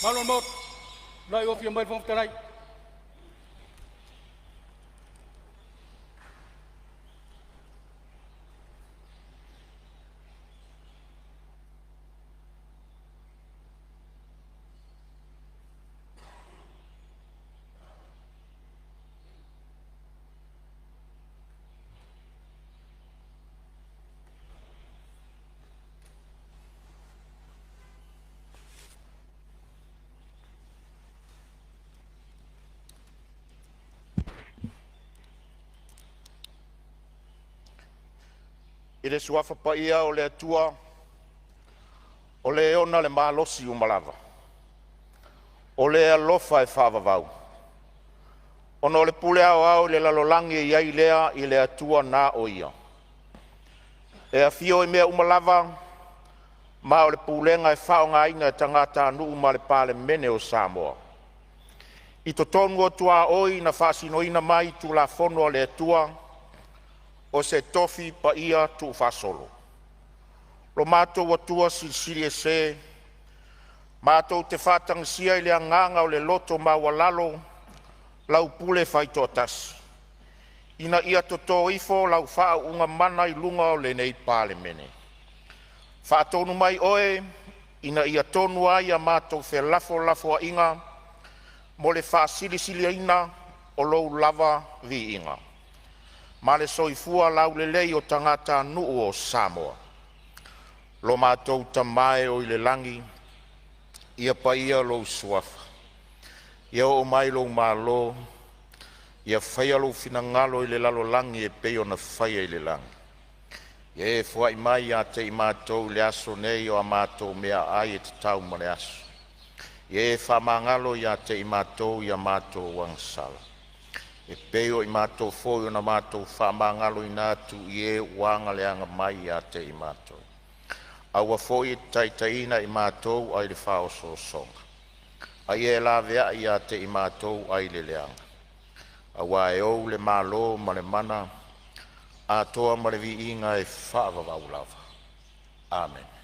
Mamalu o le Maota, tulai ua afio mai le Fofoga Fetalai. I le Suafa paia o le Atua o Le ona le malosi uma lava, o Le alofa e faavavau, ona o le pule aoao i le lalolagi e i ai lea i le Atua na o Ia, e afio i mea uma lava, ma o le pulega e faaaogaina e tagatanuu ma le Palemene o Samoa. I totonu o tuaoi na faasinoina mai Tulafono a le Atua o se tofi paia tuufaasolo. Lo matou Atua Silisili Ese, matou te faatagisia i le agaga o le loto maualalo lau pule faitoatasi, ina ia toto ifo lau faauuga mana i luga o lenei Palemene. Faatonu mai Oe ina ia tonu ai a matou felafolafoaiga mo le faasilisiliina o Lou lava viiga ma le soifua laulelei o tagatanuu o Samoa. Lo matou Tama e oi le lagi, ia paia lou Suafa, ia oo mai lou Malo, ia faia lou finagalo i le lalolagi e pei ona faia i le lagi. Ia e foai mai ia te i matou i le aso nei o a matou meaai e tatau mo le aso. Ia e faamagalo ia te i matou i a matou agasala, e pei o i matou foi na matou faamagaloina atu i e ua aga mai ia te i matou. Aua foi e te taitaiina i matou ai le faaosoosoga, a ia e laveai ia te i matou ai le leaga, aua e ou le Malo ma le mana atoa ma le viiga e faavavau lava. Amene.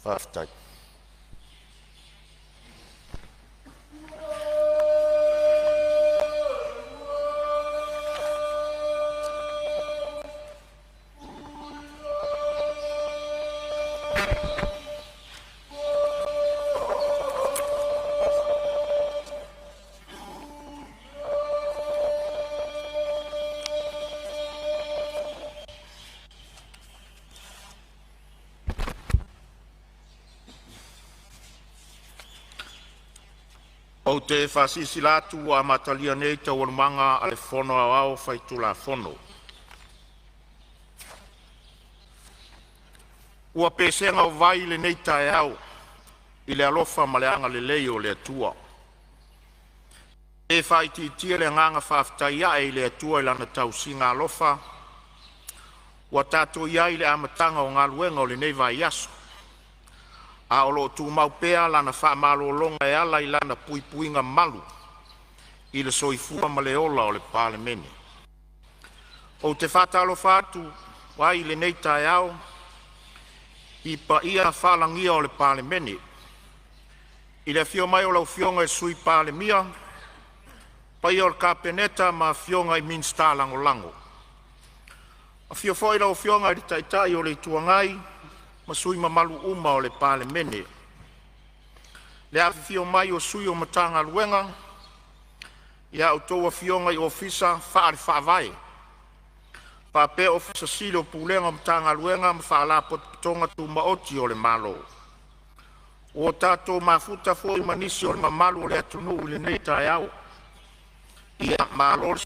Faafetai. Ou te faasilasila atu ua amatalia nei Taualumaga a le Fono Aoao Faitulafono. Ua pesega i vai lenei taeao i le alofa ma le agalelei o le Atua. E le faaitiitia le agaga faafetai ae i le Atua i Lana tausiga alofa ua tatou i ai i le amataga o galuega o lenei vaiaso, a o lo o tumau pea Lana faamalologa e ala i Lana puipuiga malu i le soifua ma le ola o le Palemene. Ou te faatalofa atu ai i lenei taeao i paia faalagia o le Palemene, i le afio mai o lau Afioga i le Sui Palemia, le paia o le Kapeneta ma afioga i Minisita Lagolago. Afio foi lau Afioga i le Taitai o le Itu Agai ma sui usufono mamalu uma o le Palemene. Le afifio mai o sui o Matagaluega a outou afioga i Ofisa faale-Faavae faapea Ofisa Sili o Pulega o Matagaluega ma Faalapotopotoga Tumaoti a le Malo. Ua tatou mafuta foi ma nisi o le mamalu o le atunuu i lenei taeao. Ia malo le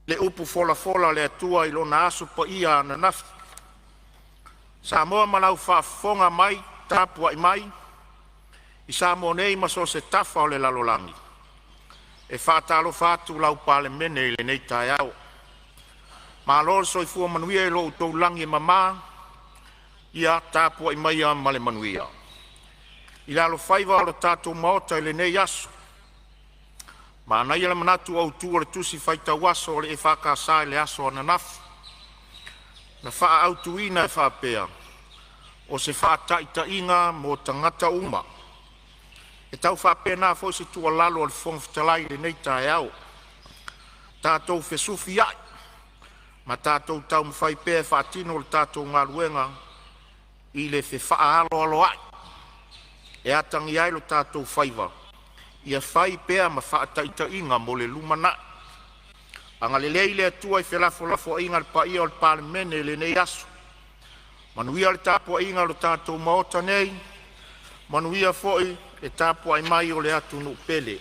le upu folafola a le Atua i Lona aso paia ananafi. Samoa ma lau faafofoga mai tapuai mai i Samoa nei ma so o se tafa o le lalolagi, E faatalofa atu lau Palemene i lenei taeao. Malo le soifua manuia i lo outou lagi e mama, ia tapuai maia ma le manuia. I le alofaiva o le tatou Maota i lenei aso, manaia le manatu autu o le Tusi Faitau Aso a le EFKS i le aso ananafi, na faaautuina e faapea: “O se faataitaiga mo tagata uma.” E tau faapena foi se tuualalo a le Fofoga Fetalai i lenei taeao, tatou fesufiai ma tatou taumafai pea e faatino le tatou galuega i le fefaaaloaloai e atagia ai lo tatou faiva, ia fai pea ma faataitaiga mo le lumanai. Agalelei le Atua i felafolafoaiga a le paia o le Palemene i lenei aso. Manuia le tapuaiga a lo tatou Maota nei, manuia foi le tapuai mai o le atunuu pele.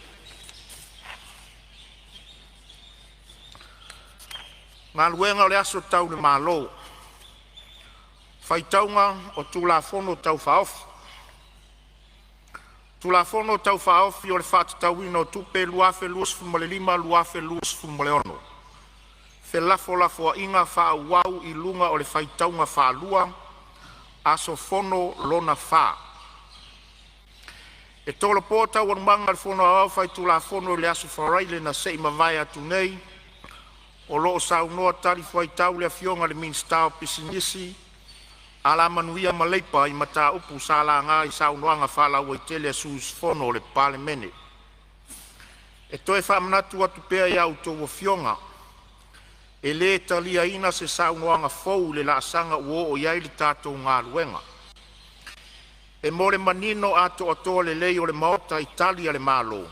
Galuega Tau le Malo Faitauga o Tulafono Tau Faaofi. Tulafono Tau Faaofi o le Faatatauina o Tupe 2025/2026. Felafolafoaiga faaauau i luga o le faitauga faalua – Aso Fono lona 4. E tolopo Taualumaga a le Fono Aoao Faitulafono i le aso Faraile na se i mavae atu nei, o lo o saunoa talifuaitau le Afioga i le Minisita o Pisinisi, Alamanuia ma Leipa i mataupu sa laga i saunoaga faalauaitele a sui usufono o le Palemene. E toe faamanatu atu pea i a outou afioga, e le taliaina se saunoaga fou i le laasaga ua oo i ai le tatou galuega. E mo le manino atoatoa lelei o le Maota i Tali a le Malo,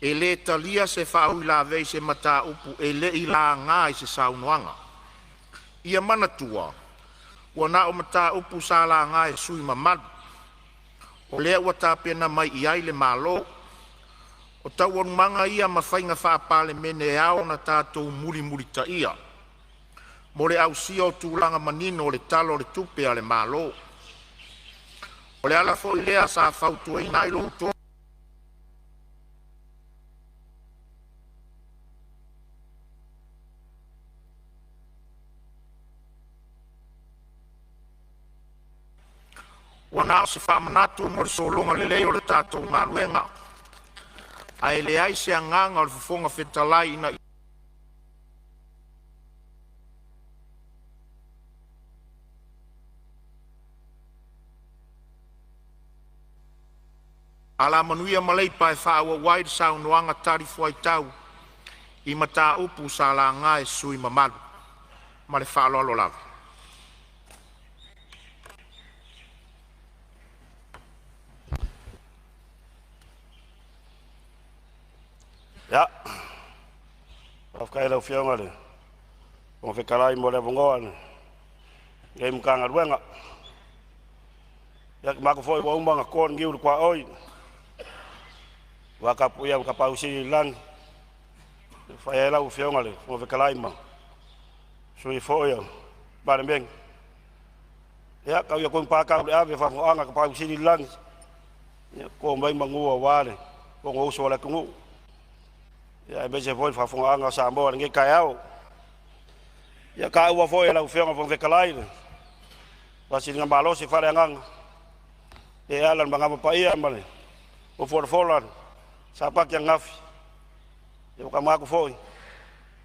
e le talia se faauilavea i se mataupu e le i laga i se saunoaga. Ia manatua, ua na o mataupu sa laga e sui usufono mamalu, o lea ua tapena mai i ai le Malo. O taualumaga ia ma faiga faa-Palemene e ao ona tatou mulimulitaia mo le ausia o tulaga manino o le Tala o le Tupe a le Malo. O le ala foi lea sa fautuaina ai lo Ua na o se faamanatu mo le sologa lelei o le tatou galuega, ae leai se agaga o le Fofoga Fetalai ina Alamanuia ma Leipa e faaauau ai saunoaga talifuaitau i mataupu sa laga e sui usufono mamalu. Ma le faaaloalo lava. Ia, faafetai i lau Afioga i le Fofoga Fetalai mo le avanoa o lenei Matagaluega. Ia, ou te manatu foi ua uma ona to le niu i le tuaoi aua le tapuaiga a Tapaau Sili i le lagi e fai ai lau Afioga i le Fofoga Fetalai ma sui foi o le Palemene. Ia tau ia togipā tau le ave a le faafofogaaga a Tapaau Sili i le lagi, ia to mai manu aua le Fonousu a le atunuu, aemaise foi le faafofogaaga a Samoa i lenei taeao. Ia taua foi e lau Afioga i le Fofoga Fetalai le faasiligamalosi faaleagaga e ala i le manava paia ma le folafola a le Sapati ananafi. Ia ua ta manatu foi o le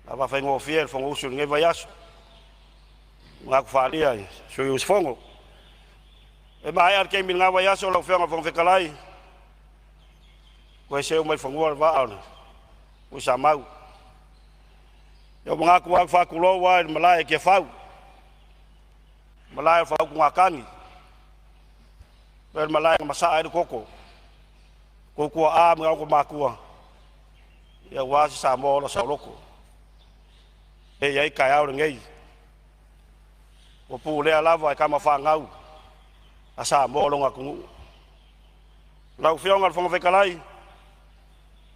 a faafaigofie le Fonousu i lenei vaiaso i manatu faaalia i sui usufono. E maea le taimi i lena vaiaso lau Afioga i le Fofoga Fetalai, toe seu mai i fanua le vaa o le Tuisamau. Ia ua manatu au e faatulou lava i le malae i Tiafau, le malae o le faautugatagi, le malae na masaa ai le toto o tuaa ma matua aua se Samoa ola saoloto. E i ai taeao lenei, ua pulea lava e tama fanau a Samoa lona atunuu. Lau Afioga i le Fofoga Fetalai,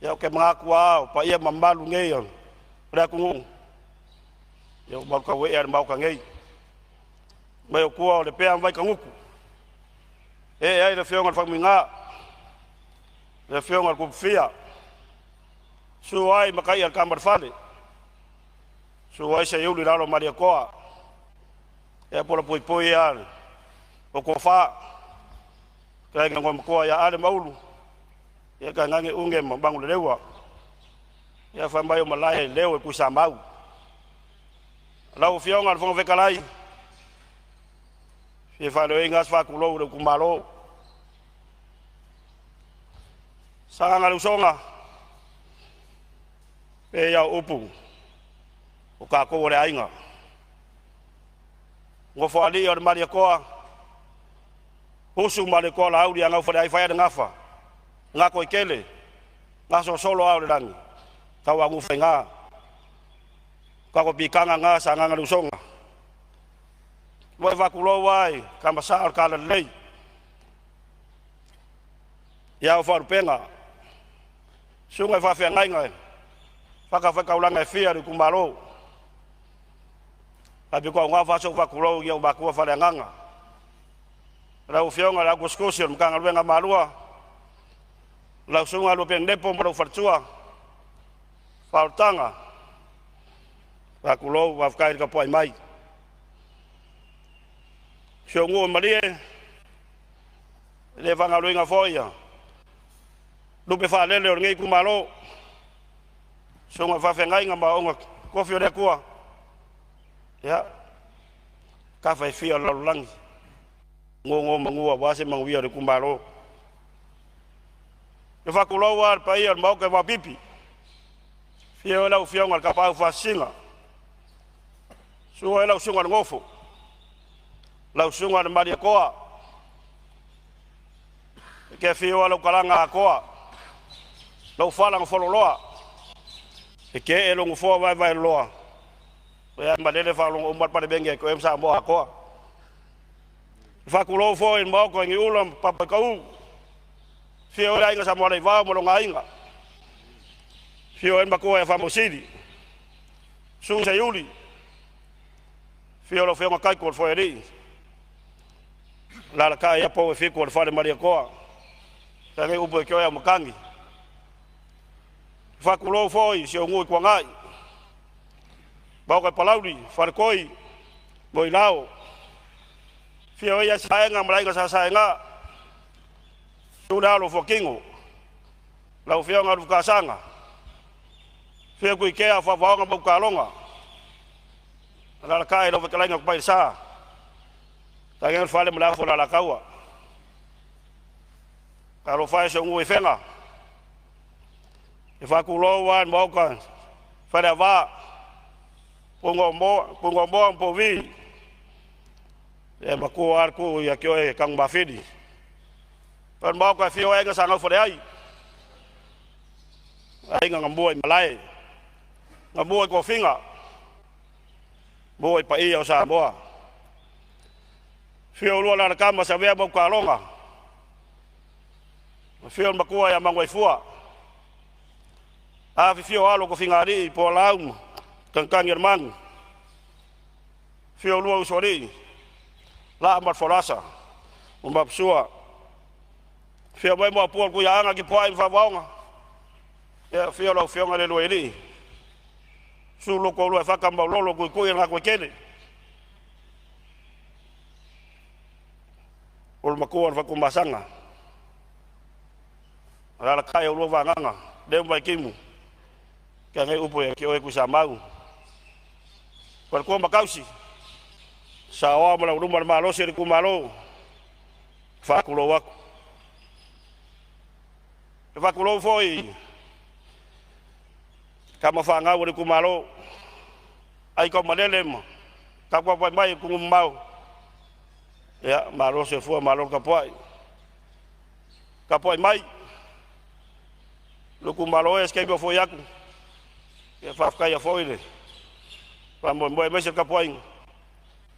ia ou te manatu lava o paia ma mamalu nei o le atunuu, ia ua malutauee lava i le Maota nei. Fai mai o tua o Lepea ma Vaitagutu, ee ai le afioga i le Faumuina, le afioga i le Tupufia, Susu ai Makaia le tama o le fale, susu ai Seiuli le alo o Malietoa, ia po o le puipui ia o Tofa, fetalaiga i le Igoamatua ia Ale ma Ulu, ia tainane Une ma Manuleleua. Ia fai mai o malae e leo e Tuisamau. Lau Afioga i le Fofoga Fetalai, e fia faaleoina se faatulou i le itumalo. Sagaga le Usoga, e pei lava o upu, o tatou o le aiga. Nofoalii o le Malietoa, usu Malietoa Laauli Gaufaleai, fai le gafa, Gatoitele, gasolosolo ao o le lagi, tauanuufaiga. Tatou piitaga lena Sagaga le Usoga. Ua faatulou lava i Tama Sa o le Talalelei, ia Faalupega, susuga i faafeagaiga i fatafaitaulaga e fia i le itumalo. Faapitoaugafa lava si ou faatulou i ou matua faaleagaga. Lau Afioga i le au tusitusi o le Matagaluega a Malua, lau Susuga Luapianepo ma lou faletua, Faaolataga, faatulou, faafetai le tapuai mai. Si ou nuu i Malie, e le faagaloina foi ia lupe faalele o lenei itumalo, susuga i faafeagaiga ma auauna totofi a le Atua, ia, tafa e fia o le lalolagi, nonomanu aua se manuia o le itumalo. E faatulou lava le paia o le Maota i Vaopipi, afio ai lau Afioga i le Tapaau Faasisina, susu ai lau Susuga i le Nofo, lau Susuga i le Malietoa, e te afio ai lau Talaga Atoa, lau Fala na Fololoa, e te ee lou nofoa vaevaeloa, ia malele faalogo uma le Palemene ia ma Samoa atoa. E faatulou foi i le Maota i Niuula ma Papaitou, afio ai le Aiga Samoaleivao ma lona aiga, afio ai le Matua ia Faamausili, susu Seiuli, afio lau Afioga Taito o le Foealii, alaalatai ia pou e fitu o le Fale Malietoa, tainane upu ia te oe Aumatagi. E faatulou foi i si ou nuu i Tuanai, Maota i Palauli, Faletoi, Moilao, afio ai Saega ma le Aiga Sa Saega, susu le alo o Fuatino, lau Afioga Lufutasaaga, afio Tuitea o Faavaoga ma Utaloga, alaalatai lau fetalaiga Tupailesa, tainane le fale ma le afu o le Alataua. Talofa e i si ou nuu i Afega, e faatulou lava i le Maota Faleava, Pugaumoa ma Pouvi, e matua lava le tuu ia te oe Tanumafili. O le Maota e afio ai Aiga Sa Naufaleai, aiga na mua i malae, na mua i tofiga, mua i paia o Samoa. Afio oulua alalatama Savea ma Utaloga, afio le matua ia Manuaifua, afifio alo o Tofigalii po o Laau ma Tagitagi o le Manu, afio oulua usoalii, Laa ma le Folasa ma Mapusua, afio mai Maopu o le Tuiaana Tipuai ma Faavaoga, ia afio lau Afioga i le Luailii, susu lo oulua e Fata ma Maulolo, Tuitui o le Gatoetele, o le matua o le Fatumasaga, alaalatai oulua vagaga, leu ma Vaitimu, tainane upu ia te oe Tuisamau. Faletua ma tausi, saoa ma le aualuma le malosi o le itumalo, faatulou atu. E faatulou foi i tama fanau a le itumalo, aitaumalele ma tapuapai mai atunuu mamao, ia malo le soifua malo le tapuai. Tapuai mai lou itumalo e, se taimi ou foi atu. Ia faafetaia foi le faamoemoe aemaise le tapuaiga.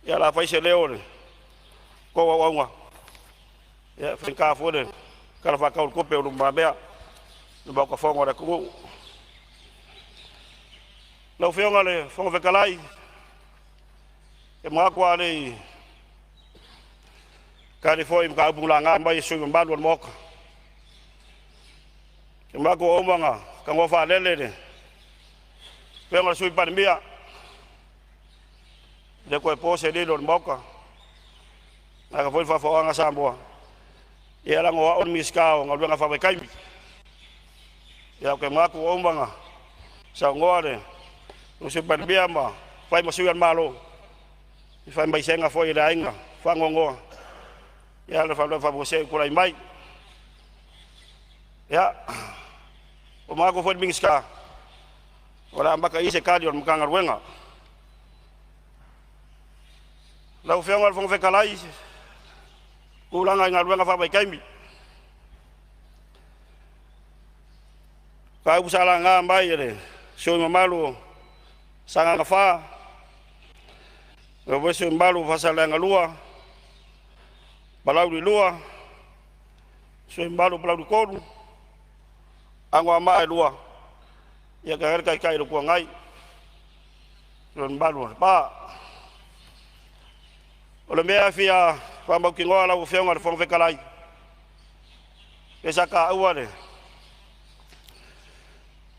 Ia o le a fai se leo o le tou auauna. Ia e faigata foi le Tala Faatatau o le Tupe ua lumamea i le Maota Fono o le atunuu. Lau Afioga i le Fofoga Fetalai, e manatu a le i tali foi i mataupu na laga mai e sui usufono mamalu o le Maota, e manatu ua uma ona Tagoa Faalele le Afioga i le Sui Palemia, e le toe po se lilo i le Maota, vaeatu foi le faafofogaaga a Samoa, ia leaga o au o le Minisita o Galuega Faavaitaimi. Ia ou te manatu ua uma ona saunoa le Sui Palemia ma fai ma sui o le Malo i faamaisega foi i le aiga faanoanoa, a o le faalavelave faafuasei ua tulai mai. Ia, ua manatu foi le Minisita o le a amata i i se tali a le Matagaluega. Lau Afioga i le Fofoga Fetalai, o tulaga i galuega faavaitaimi. O mataupu sa laga mai e le sui usufono mamalu o Sagaga 4, faapea foi le sui usufono mamalu o Faasaleleaga 2, Palauli 2, sui usufono mamalu o Palauli 3, Anoamaa 2, ia tainane le Taitai o le Itu Agai, le mamalu o Lepa. O le mea e fia faamautinoa lau Afioga i le Fofoga Fetalai, pei sa taua i se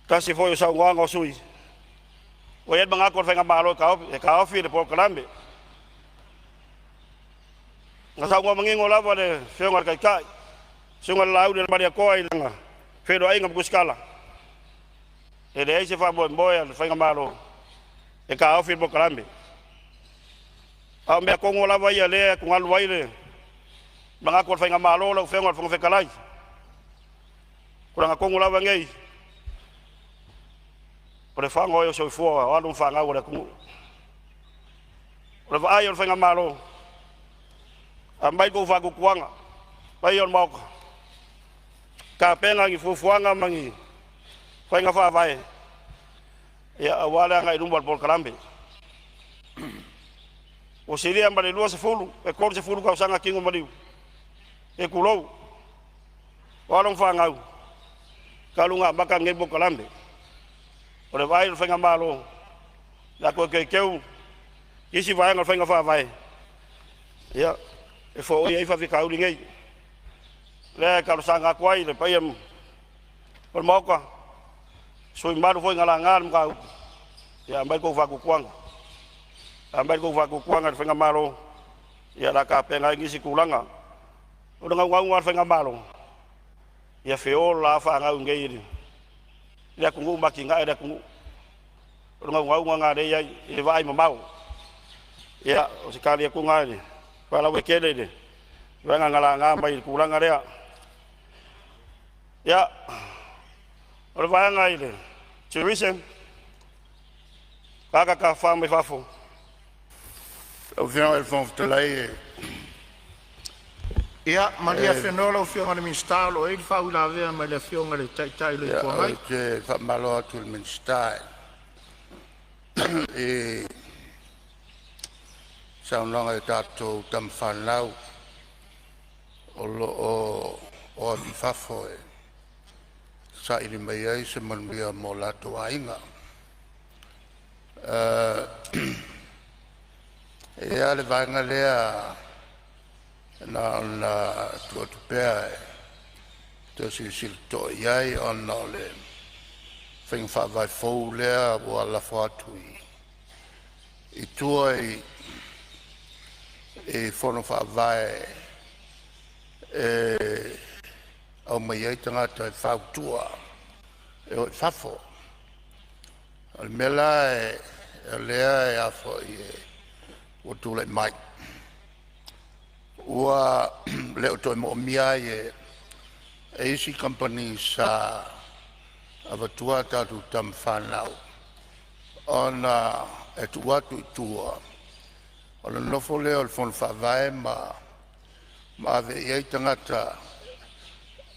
tasi foi o saunoaga a sui usufono, ua i ai le manatu o le faigamalo e taofi le polokalame. Na saunoa manino lava le Afioga i le Taitai, le Susuga i le Laaulialemalietoa i lana feiloaiga ma Tusitala, e leai se faamoemoe a le faigamalo e taofi le polokalame. A o mea tonu lava ia o lea e atugalu ai le manatu o le faigamalo lau Afioga i le Fofoga Fetalai, o tulaga tonu lava nei, o le fago ai o soifua o alo ma fanau a le atunuu. O le vaai a le faigamalo, aumai lo outou faatuatuaga, le paia o le Maota, tapena ni fuafuaga ma ni faiga faavae aua le agai i luma o le polokalame. Ua silia ma le 20 pe 30 tausaga tino maliu, se i tulou, o alo ma fanau talu ona amata lenei polokalame. O le vaai a le faigamalo o le a toe teuteu isi vaega o le faiga faavae e foia ai faafitauli nei. O lea e talosaga atu ai i le paia o le Maota, sui usufono mamalu foi na laga le mataupu, ia aumai lo outou faatuatuaga, aumai lo outou faatuatuaga i le faigamalo o le a tapena ai nisi tulaga. O le naunauga lava o le faigamalo, ia feola lava fanau i inei i le atunuu ma atinae le atunuu. O le naunautaiga lena o lea e i ai i le vaaimamao. Ia, o se tali atu lena faalauaitele i le vaega na laga mai i le tulaga lea. Ia, o le vaega i le Tourism, tagata tafafao mai fafo. Lau Afioga i le Fofoga Fetalai, Ia malie e afenoa lau Afioga i le Minisita o lo o i ai le faauilavea mai le Afioga i le Taitai o le Itu Agai. Ou te faamalo atu i le Minisita i saunoaga i tatou tamafanau o lo o o atu i fafo e saili mai ai se manuia mo latou aiga. E i ai lava le vaega lea na ona tuu atu pea e toe silasila totoa i ai ona o le faiga faavae fou lea ua lafo atu i tua i fono faavae e aumai ai tagata e fautua e o i fafo. O le mea la o lea e a foi ua tulai mai, ua le o toe moomia ai e isi kamupani sa avatua a tatou tamafanau ona e tuu atu i tua ona nonofo lea o le Fono Faavae ma ave i ai tagata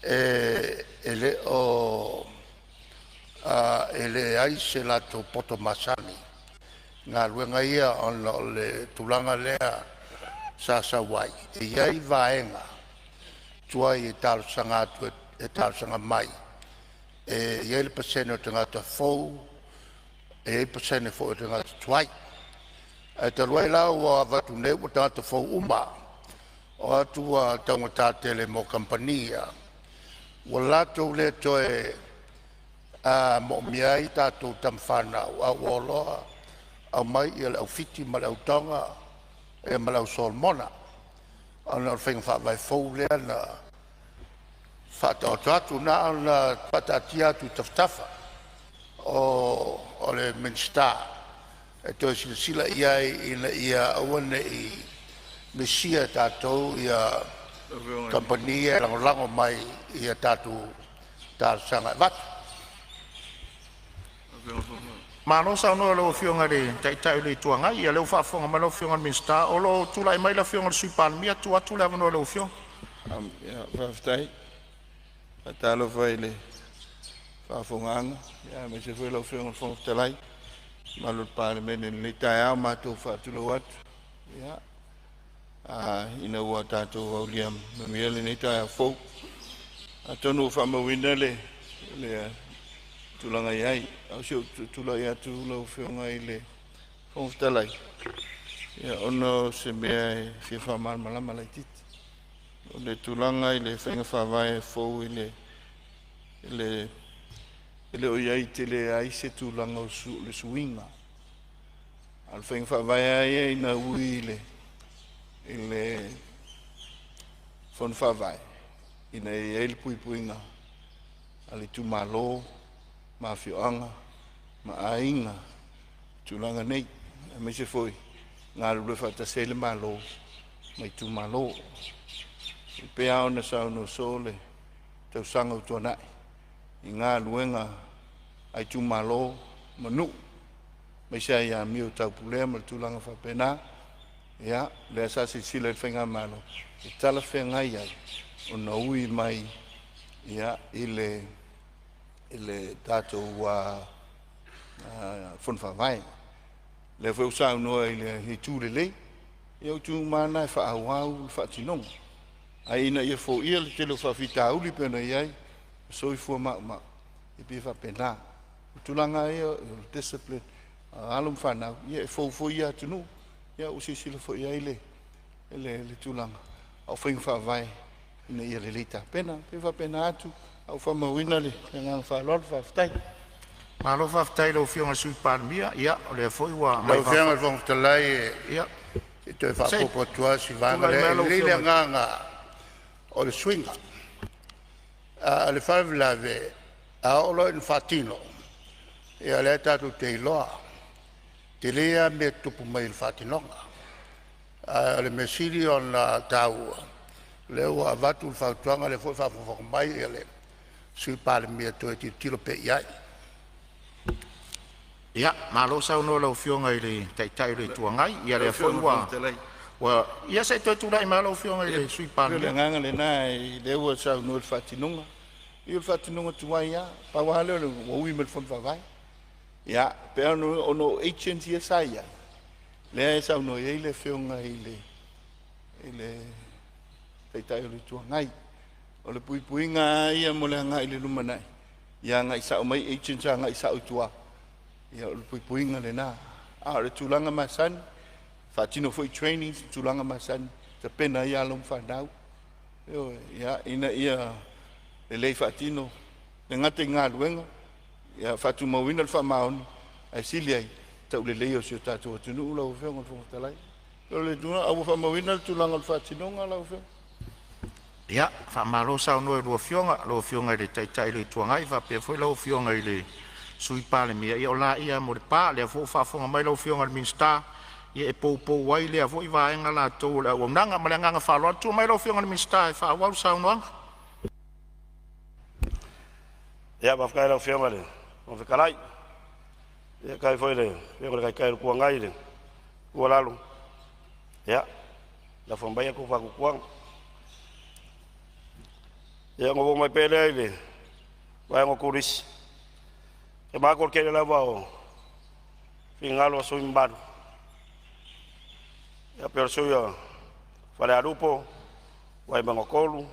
e le o e leai se latou poto masani i galuega ia ona o le tulaga lea sa sau ai, e i ai vaega tuai e talosaga atu e talosaga mai e i ai le pasene o tagata fou, e i ai pasene foi o tagata tuai. Ae talu ai la ua avatu nei ua tagata fou uma, o atu ua taugata tele mo kamupani ia, ua latou le toe Moomia ai tatou tamafanau a ua o loa aumai le au Fiti ma le au Toga ia ma le au Solomona ona o le faiga faavae fou lea na faataoto atu. Na ona faataatia atu i tafatafa o le Minisita e toe silasila i ai ina ia aua ne i misia e tatou ia kamupani ia e lagolago mai i a tatou talosaga e avatu. Malo saunoa i lau Afioga i le Taitai o le Itu Agai. Ia o lea ua faafofoga mai lau Afioga i le Minisita, o lo o tulai mai le Afioga i le Sui Palemia. E tuu atu le avanoa i lau Afioga. Faafetai. E faatalofa i le faafofogaaga aemaise foi lau Afioga i le Fofoga Fetalai ma le mamalu o le Palemene i lenei taeao. Matou te faatulou atu ina ua tatou aulia manuia lenei taeao fou. Atonu ua faamauina le tulaga e i ai, a o si ou tulai atu lau Afioga i le Fofoga Fetalai, ona o se mea e fia faamalamalama laitiiti. O le tulaga i le faiga faavae fou i le e le o i ai tele ai se tulaga o le suiga. A o le faiga faavae lava ia ina ui i le Fono Faavae, ina ia i ai le puipuiga a le itumalo ma afioaga ma aiga i tulaga nei, aemaise foi e galulue faatasi ai le Malo ma itumalo. E pei lava ona saunoa soo le tausaga ua tuanai i galuega a itumalo ma nuu, aemaise lava i amio tau pulea ma tulaga faapena. Ia, lea sa silasila i ai le faigamalo e talafeagai ai ona ui mai i le tatou Fono Faavae. O lea foi ua saunoa i le itu lelei, ia o itu uma lava na e faaauau le faatinoga, ae ina ia foia le tele o faafitauli pei ona i ai le soifua maumau, e pei e faapena. O tulaga lava ia o le discipline a alo ma fanau, ia e fou foi ia atunuu, ia ua silasila foi i ai le tulaga, a o faiga faavae ina ia lelei tapena. E pei e faapena atu, ae ua faamauina le agaga faaaloalo. Faafetai. Malo faafetai i lau Afioga i le Sui Palemia. Ia o lea foi ua Lau Afioga i le Fofoga Fetalai, se i toe se i faaopoopo atu lava si vaega tulai lea. mai E lau lelei le Afioga. agaga o le suiga, a o le faalavelave a oo loa ina faatino, ia lea tatou te iloa, e tele lava mea e tutupu mai i le faatinoga. Ae o le mea sili ona taua, o lea ua avatu le fautuaga, o lea foi ua faafogafoga mai le Sui Palemia e toe tilotilo pea i ai. Ia, malo saunoa i lau Afioga i le Taitai o le Itu Agai. Ia Lau lea foi Afioga i le ua Fofoga Fetalai, ia se i toe tulai mai lava lau Afioga i ia le Sui pei o le Palemia. agaga lena lea ua saunoa i le faatinoga. Ia o le faatinoga tuai lava, pau lava lea ua ui mai le Fono Faavae. Ia, pei lava ona o agents ia sa i ai, lea e saunoa i ai le Afioga i le Taitai o le Itu Agai. O le puipuiga lava ia mo le agai i le lumanai, ia agai sao mai agents agai sao i tua. Ia o le puipuiga lena. A o le tulaga masani, faatino foi trainings i tulaga masani, tapena ai alo ma fanau, ioe, ia, ina ia lelei faatino, e le gata i galuega, ia faatumauina le faamaoni, ae sili ai tauleleia o si o tatou atunuu lau Afioga i le Fofoga Fetalai. O le tulaga, ae ua faamauina le tulaga o le faatinoga lau Afioga. Ia, faamalo saunoa i lau Afioga i le Taitai o le Itu Agai faapea foi lau Afioga i le Sui Palemia. Ia o laia mo le pa, o lea foi ua faafofoga mai lau Afioga i le Minisita, ia e poupou ai lea foi vaega latou o le auaunaga. Ma le agaga faaaloalo, tulai mai lau Afioga i le Minisita e faaauau le saunoaga. Ia, faafetai i lau Afioga i le Fofoga Fetalai. Ia faafetai foi i le Afioga i le Taitai o le Itu Agai i le tuualalo. Ia, lafo maia tou fautuaga. Ia ona ou oo mai pea lea i le vaega o turisi. E manatu o le tele lava o finagalo o sui usufono mamalu, ia pei o le sui usufono o Falealupo, Vaimauga 3,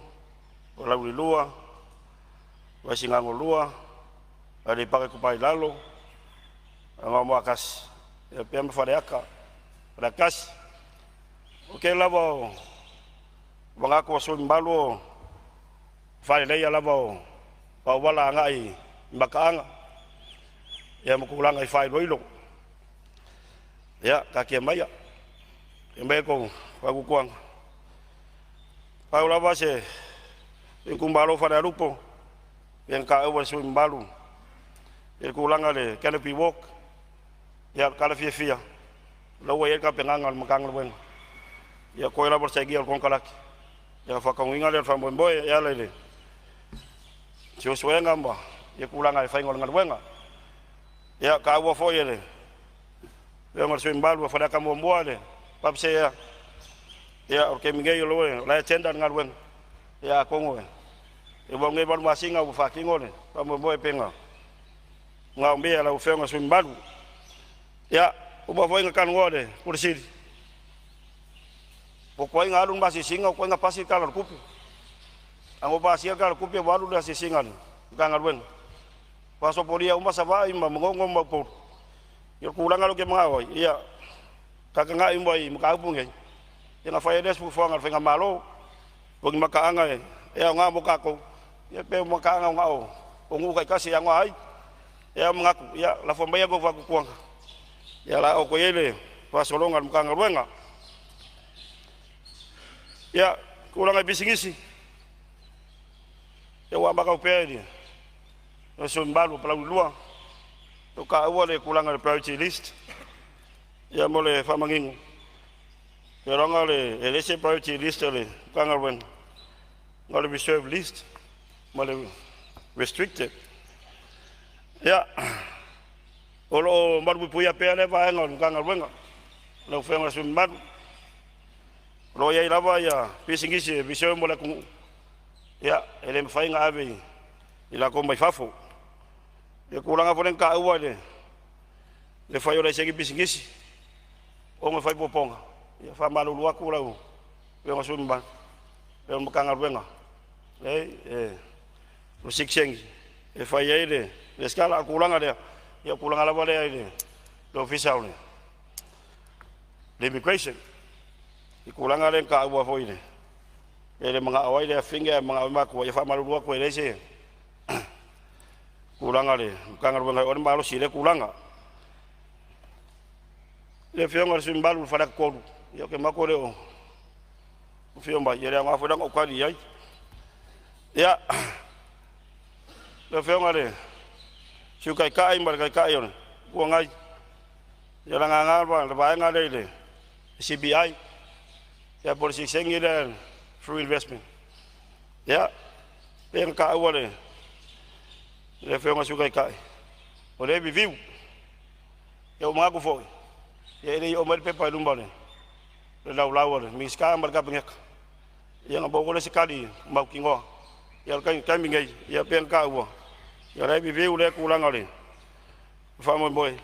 Palauli 2, Vaisigano 2, Aleipata Itupa i Lalo, Anoamaa 1, faapea ma Faleata 1. O le tele lava o manatu o sui usufono mamalu o le faaleleia lava o auala agai i mataaga. Ia ma tulaga i faailoilo. Ia taatia maia ia mai tou fautuaga. Pau lava se itumalo Falealupo ia na taua e sui usufono mamalu i le tulaga i le canopy walk. Ia o le tala fiafia o la ua i ai le tapenaga a le Matagaluega, ia toe lava o le sainia o le konekarate ia ona faataunuuina lea o le faamoemoe e ala i le suesuega ma ia tulaga i le faiga o le galuega. Ia taua foi e le afioga i le sui usufono mamalu o Faleata 1 le PUBSEA. Ia o le taimi nei o la e tender le galuega, ia atonu e ua au nei 8 masina ua faatino le faamoemoe pei ona manaomia e lau afioga i le sui usufono mamalu. Ia ua uma foi ona talanoa i le Ofisa Sili, ua tuai ona alu le ma asiasiga, ua tuai ona pasi le Tala o le Tupe. Ana ua pasia le Tala o le Tupe ua alu le asiasiga a le Matagaluega, ua sopolia uma Savaii ma Manono ma Upolu. Ia o le tulaga lea ou te manao ai, ia ta tagai uma i mataupu nei, ia ona fai ai lea o se fuafuaga a le faigamalo. O ni mataaga e aoga mo tatou, ia pe o mataaga na o nuu taitasi e aoga ai. Ia manatu, ia lafo maia tou fautuaga, ia o le a oo atu i ai le faasologa a le Matagaluega. Ia, tulaga i pisinisi, ia ua amata atu pea i le sui usufono mamalu o Palauli 2, ua taua le tulaga o le priority list. Ia mo le faamanino, iloga e le se priority list o le Matagaluega, na o le reserve list ma le restricted. Ia, o lo o malupuipuia pea lea vaega o le Matagaluega. Lau Afioga i le sui usufono mamalu, o lo o i ai lava ia pisinisi e reserve mo le atunuu, ia e le mafai ona ave i latou mai fafo. Ia tulaga foi lea na taua i le fai o laisene pisinisi ona fai puapuaga, ia faamalulu atu lau Afioga i le sui usufono mamalu, o le Matagaluega e o le sitiseni e fai ai le resitala. A o le tulaga lea, ia o le tulaga lava lea i le Ofisa o le Immigration i tulaga lea na taua foi e le manao ai le afafine ae manao ai matua. Ia faamalulu atu e leai se tulaga o le Matagaluega e oo i ai le malosi i lea tulaga. Le Afioga i le sui usufono mamalu o Faleata 3, ia ou te manatu e le o afio mai, ia e le aoga foi la ona ou tali i ai. Ia, lau Afioga i le Sui Taitai ma le Taitai o le Itu Agai, ia na laga le vaega lea i le CBI, ia po o le sitiseni lea through investment. Ia, pei ona taua e le Afioga i le Sui Taitai, o lea e review. Ia ua manatu foi, ia e le i oo mai le pepa i luma o le laulau a le Minisita ma le Kapeneta, ia ona maua foi lea o se tali mautinoa. Ia o le taimi nei, ia pei ona taua, ia o la e review lea tulaga o le faamoemoe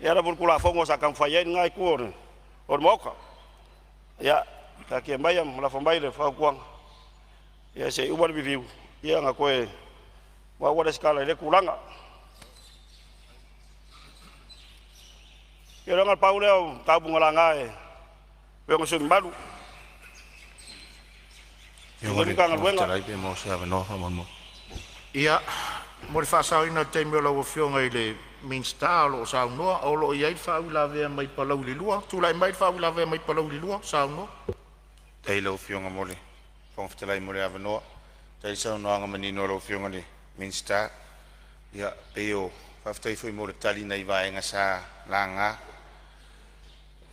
e ala foi i le Tulafono sa taumafai ai lena itu o le Maota. Ia taatia maia ma lafo mai le fautuaga, ia se i uma le review ia ona toe maua lea o se tala i lea tulaga. Ia na o le pau lea o mataupu na laga e Afioga i sui usufono mamalu o Afioga i lenei le Fofoga Matagaluega. Fetalai pe maua se avanoa faamolemole. Ia, mo le faasaoina o le taimi o lau Afioga i le Minisita o lo o saunoa, o lo o i ai le faauilavea mai Palauli 2. Tulai mai le faauilavea mai Palauli 2, saunoa. Faafetai i lau Afioga mo le Fofoga Fetalai mo le avanoa. Faafetai i le saunoaga manino a lau Afioga i le Minisita. Ia pei o… faafetai foi mo le tali i nai vaega sa laga.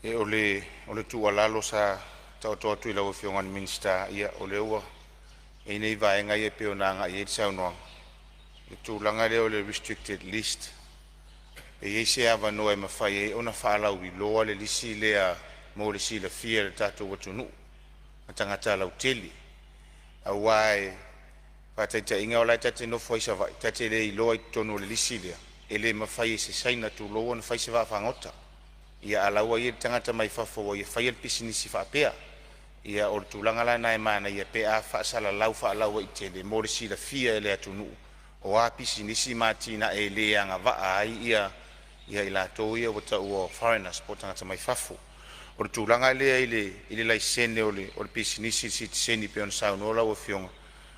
O le tuualalo sa taoto atu i lau Afioga i le Minisita, ia o lea ua i ai nei vaega ia pei ona agai i ai le saunoaga, le tulaga lea o le restricted list, e i ai se avanoa e mafai ai ona faalauiloa le lisi lea mo le silafia e le tatou atunuu ma tagata lautele. Aua e faataitaiga o la e ta te nofo ai i Savaii, ta te le iloa i totonu o le lisi lea e le mafai e se Saina, tulou, ona fai se vaafagota. Ia a o la e ua i ai le tagata mai fafo ua ia faia le pisinisi faapea. Ia o le tulaga la lena e manaia pe a faasalalau faalauaitele mo le silafia e le atunuu o a pisinisi ma atinae e le agavaa ai i latou ia ua taua o foreigners po o tagata mai fafo. O le tulaga lea i le laisene o le pisinisi sitiseni e pei ona saunoa lau Afioga,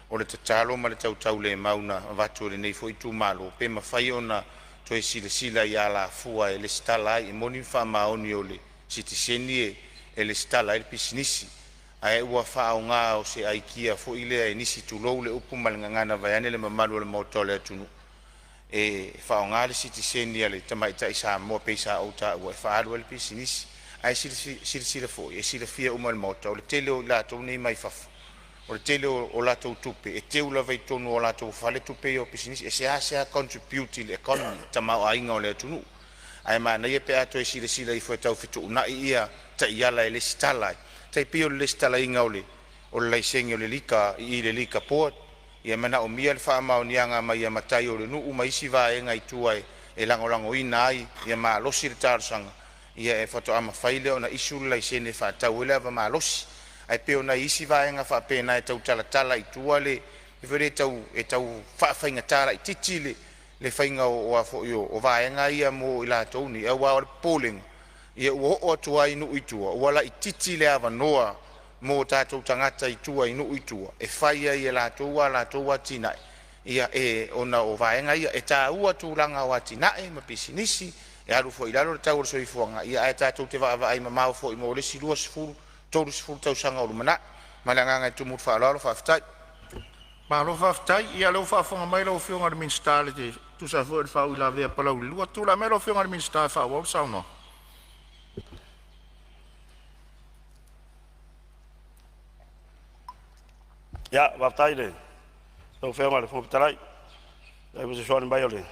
o le tatalo ma le tautaulemau na avatu e lenei foi itumalo, pe mafai ona toe silasila i alafua e resitala ai. E moni ma faamaoni o le sitiseni e resitala ai le pisinisi, ae ua faaaoga o se aikia foi lea e nisi, tulou le upu ma le gagana vaeane le mamalu o le Maota o le atunuu, e faaaoga le sitiseni a le tamaitai Samoa pei sa ou taua e faaalu ai le pisinisi. Ae silasila foi e silafia uma e le Maota, o le tele o i latou nei mai fafo o le tele o latou tupe e teu lava i totonu o latou fale tupe ia o pisinisi. E seasea contribute i le economy, le tamaoaiga o le atunuu. Ae manaia pe a toe silasila ifo e tau fetuunai ia taiala e resitala ai, tai pei o le resitalaina o le laisene o le lika i le Liquor Board. E manaomia le faamaoniaga mai a matai o le nuu ma isi vaega i tua e lagolagoina ai ia malosi le talosaga, ia faatoa mafai lea ona issue le laisene e faatau ai le ava malosi. Ae pei o nai isi vaega faapena e tau talatala i tua le mea foi lea e tau faafaigata laitiiti le faiga o vaega ia mo i latou nei, aua o le popolega ua oo atu lava i nuu i tua ua laitiiti le avanoa mo tatou tagata i tua i nuu i tua e fai ai e latou a latou atinae, ona o vaega ia. E taua tulaga o atinae ma pisinisi e alu foi i lalo le tau o le soifuaga, ae tatou te vaavaai mamao foi mo le isi 20, 30 tausaga o lumanai. Ma le agaga e tumu i le faaaloalo faafetai. Malo faafetai. Ia o lea ua faafofoga mai lau Afioga i le Minisita e tusa ai foi o le faauilavea a Palauli 2. Tulai mai lau Afioga i le Minisita e faaauau le saunoaga. Ia, faafetai i lau Afioga i le Fofoga Fetalai mo le fesoasoani mai o le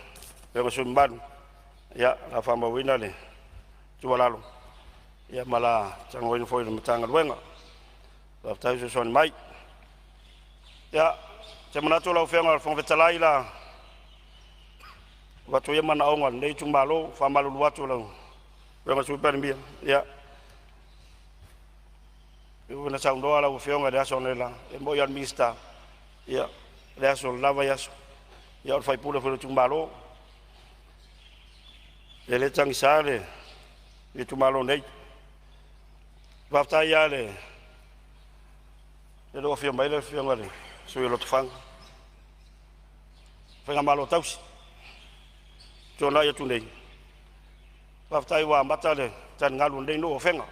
Afioga i le sui usufono mamalu. Ia, o le a faamauina le tuualalo ma o le a talanoaina foi i le Matagaluega. Faafetai le fesoasoani mai. Ia, ou te manatu lau Afioga i le Fofoga Fetalai, o le a avatu ia manaoga o lenei itumalo. E faamalulu atu i lau Afioga i le Sui Palemia, ia, e pei foi ona saunoa lau Afioga i le aso analeila, e moni lava o le Minisita, ia, o le aso o le la vaiaso, ia o le sui usufono foi o le itumalo. E le tagisa le itumalo nei. Faafetai lava i le ua afio mai le Afioga i le sui usufono o Lotofaga, faigamalo tausi ua tuanai atu nei, faafetai ua amata le taligalu o lenei nuu o Afega.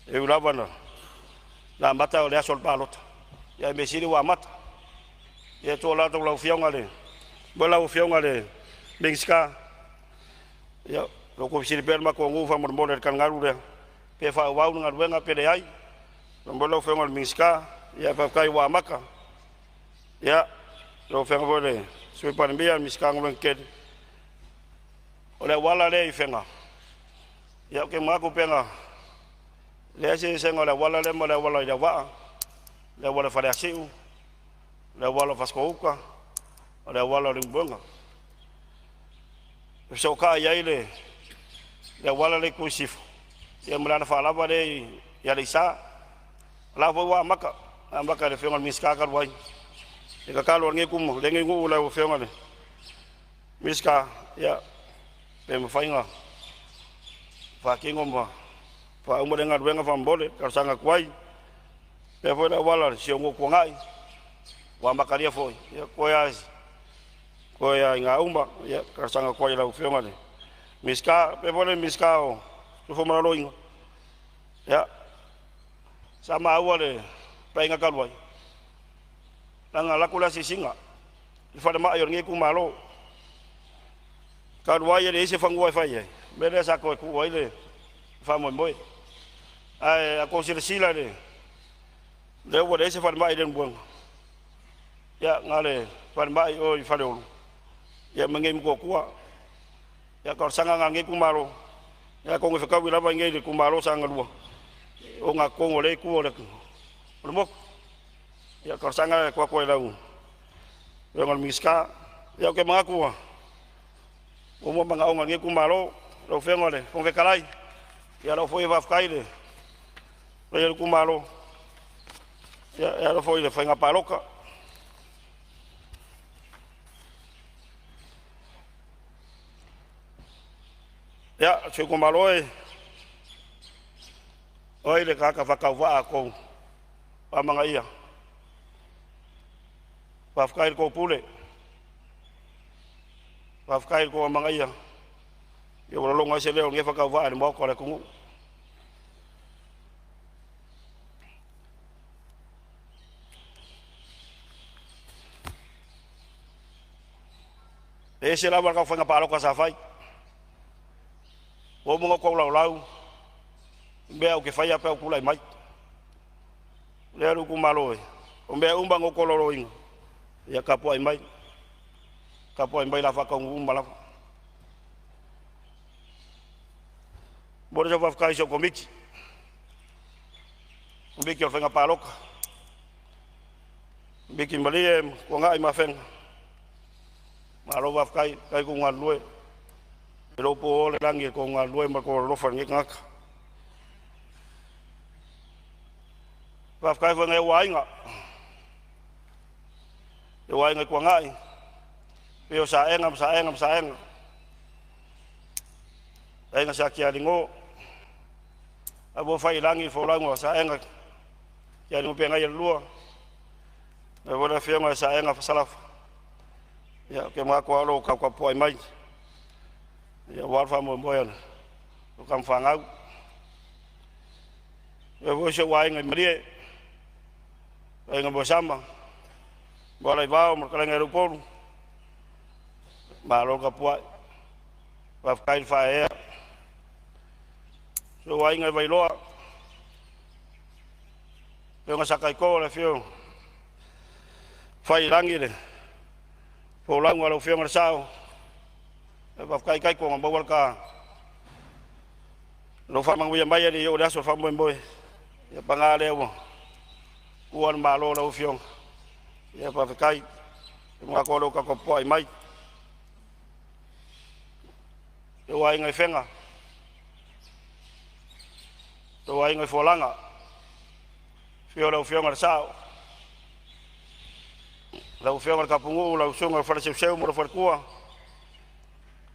E ui lava na amata o le aso o le palota, ae o le mea sili ua amata. Ia e tuualalo atu i lau Afioga i le lau Afioga i le Minisita, ia o lo o tuu pea le matou nuu faamolemole i le taligalu lea, pe faaauau le galuega pe leai. Faamolemole lau Afioga i le Minisita, ae faafetai ua amata. Ia, lau Afioga foi i le Sui Palemia, le Minisita o Galuega Tetele, o le auala lea i Afega, ia ou te manatu pe na leai se eseesega o le auala lea ma le auala i Leauvaa, le auala i Faleasiu, le auala o Fasitoo-uta, o le auala o Leulumoega. E fesootai ai le auala lea i le itu i sisifo ma le alafaalava lea i Aleisa. O la e foi ua amata, amata e le Afioga i le Minisita talu ai. O le tatalo a lenei nuu i lau Afioga i le Minisita, ia, pe mafai ona faatino ma faauma lea galuega faamolemole e talosaga atu ai. E faapea foi le auala i si ou nuu o Tuanai ua amatalia foi, ia toe lava ina uma. Ia, e talosaga atu ai i lau Afioga i le Minisita. E faapea foi le Minisita o le Soifua Maloloina, ia, sa maua i le Paeaiga talu ai, leaga na alu atu le asiasiga i le falemai o lenei itumalo, talu ai e leai se fanua e fai ai, o le mea lea sa toe tuu ai le faamoemoe. Ae a outou silasila i lea ua leai se falemai i Leulumoega, ia na o le falemai i o i Faleolo ma i inei i Motootua. Ia, o le talosaga lena a lenei itumalo, atonu e fetaui lava i inei i le itumalo o Sagaga 2 i le ogatotonu o lea itu o le motu. Ia, o le talosaga lena e tuu atu ai i lau Afioga i le Minisita. Ia, ou te manatu ua uma manaoga o lenei itumalo. Lau Afioga i le Fofoga Fetalai, ia o lau foi faafetai i le paia o le itumalo e ala foi i le faiga palota. Ia, si ou itumalo e, o ai le tagata faatauvaa a outou faamagaaia? Faafetai i le tou pule, Faafetai i le tou amanaia ia ua lologo ai se leo o lenei faatauvaa i le Maota o le atunuu. E ese lava le tatou faiga palota sa fai. Ua uma ona outou laulau i mea ou te faia pe a ou tulai mai. O lea lou itumalo e, o mea uma na outou laulauina, ia tapuai mai, tapuai mai o le a faataunuu uma lava. E momoli lau faafetai i si ou Komiti, Komiti o le Faiga Palota, Komiti Malie ma Tuanai ma Afega, malo faafetai, faafetai le tou galulue. E le o po le lagi i le tou galulue ma le tou alolofa i lenei tagata. Faafetai foi i nai ou aiga, ou aiga i Tuanai, afio o Saega ma Saega ma Saega, aiga Sa Tialigo, la ua fai i lagi le folauga a Saega Tialigo pegai e lua, ae foi le afioga ia Saega Fasalafa. Ia, ou te manatu lava o lo o tautapuai mai aua le faamoemoe o tama fanau. E foi si ou aiga i Malie, aiga Moesama, Moalaivao ma le fetalaiga ia Leupolu, malo le tapuai, faafetai le faaeaea. Si ou aiga i Vailoa, afioga Sataito, le afio o Faiilagi le folauga a lau Afioga i le Sao, faafetai Taito na maua le ta lou faamanuia mai e le i oo i le aso o le faamoemoe. Ia paga lea ua ua le malo lau Afioga. Ia faafetai, manatu o lo o tapuai mai. Lou aiga i Fega, lou aiga i Fualaga, afio lau Afioga i le Sao, lau Afioga i le Tapunuu, lau Susuga i le Faleseuseu ma lou faletua,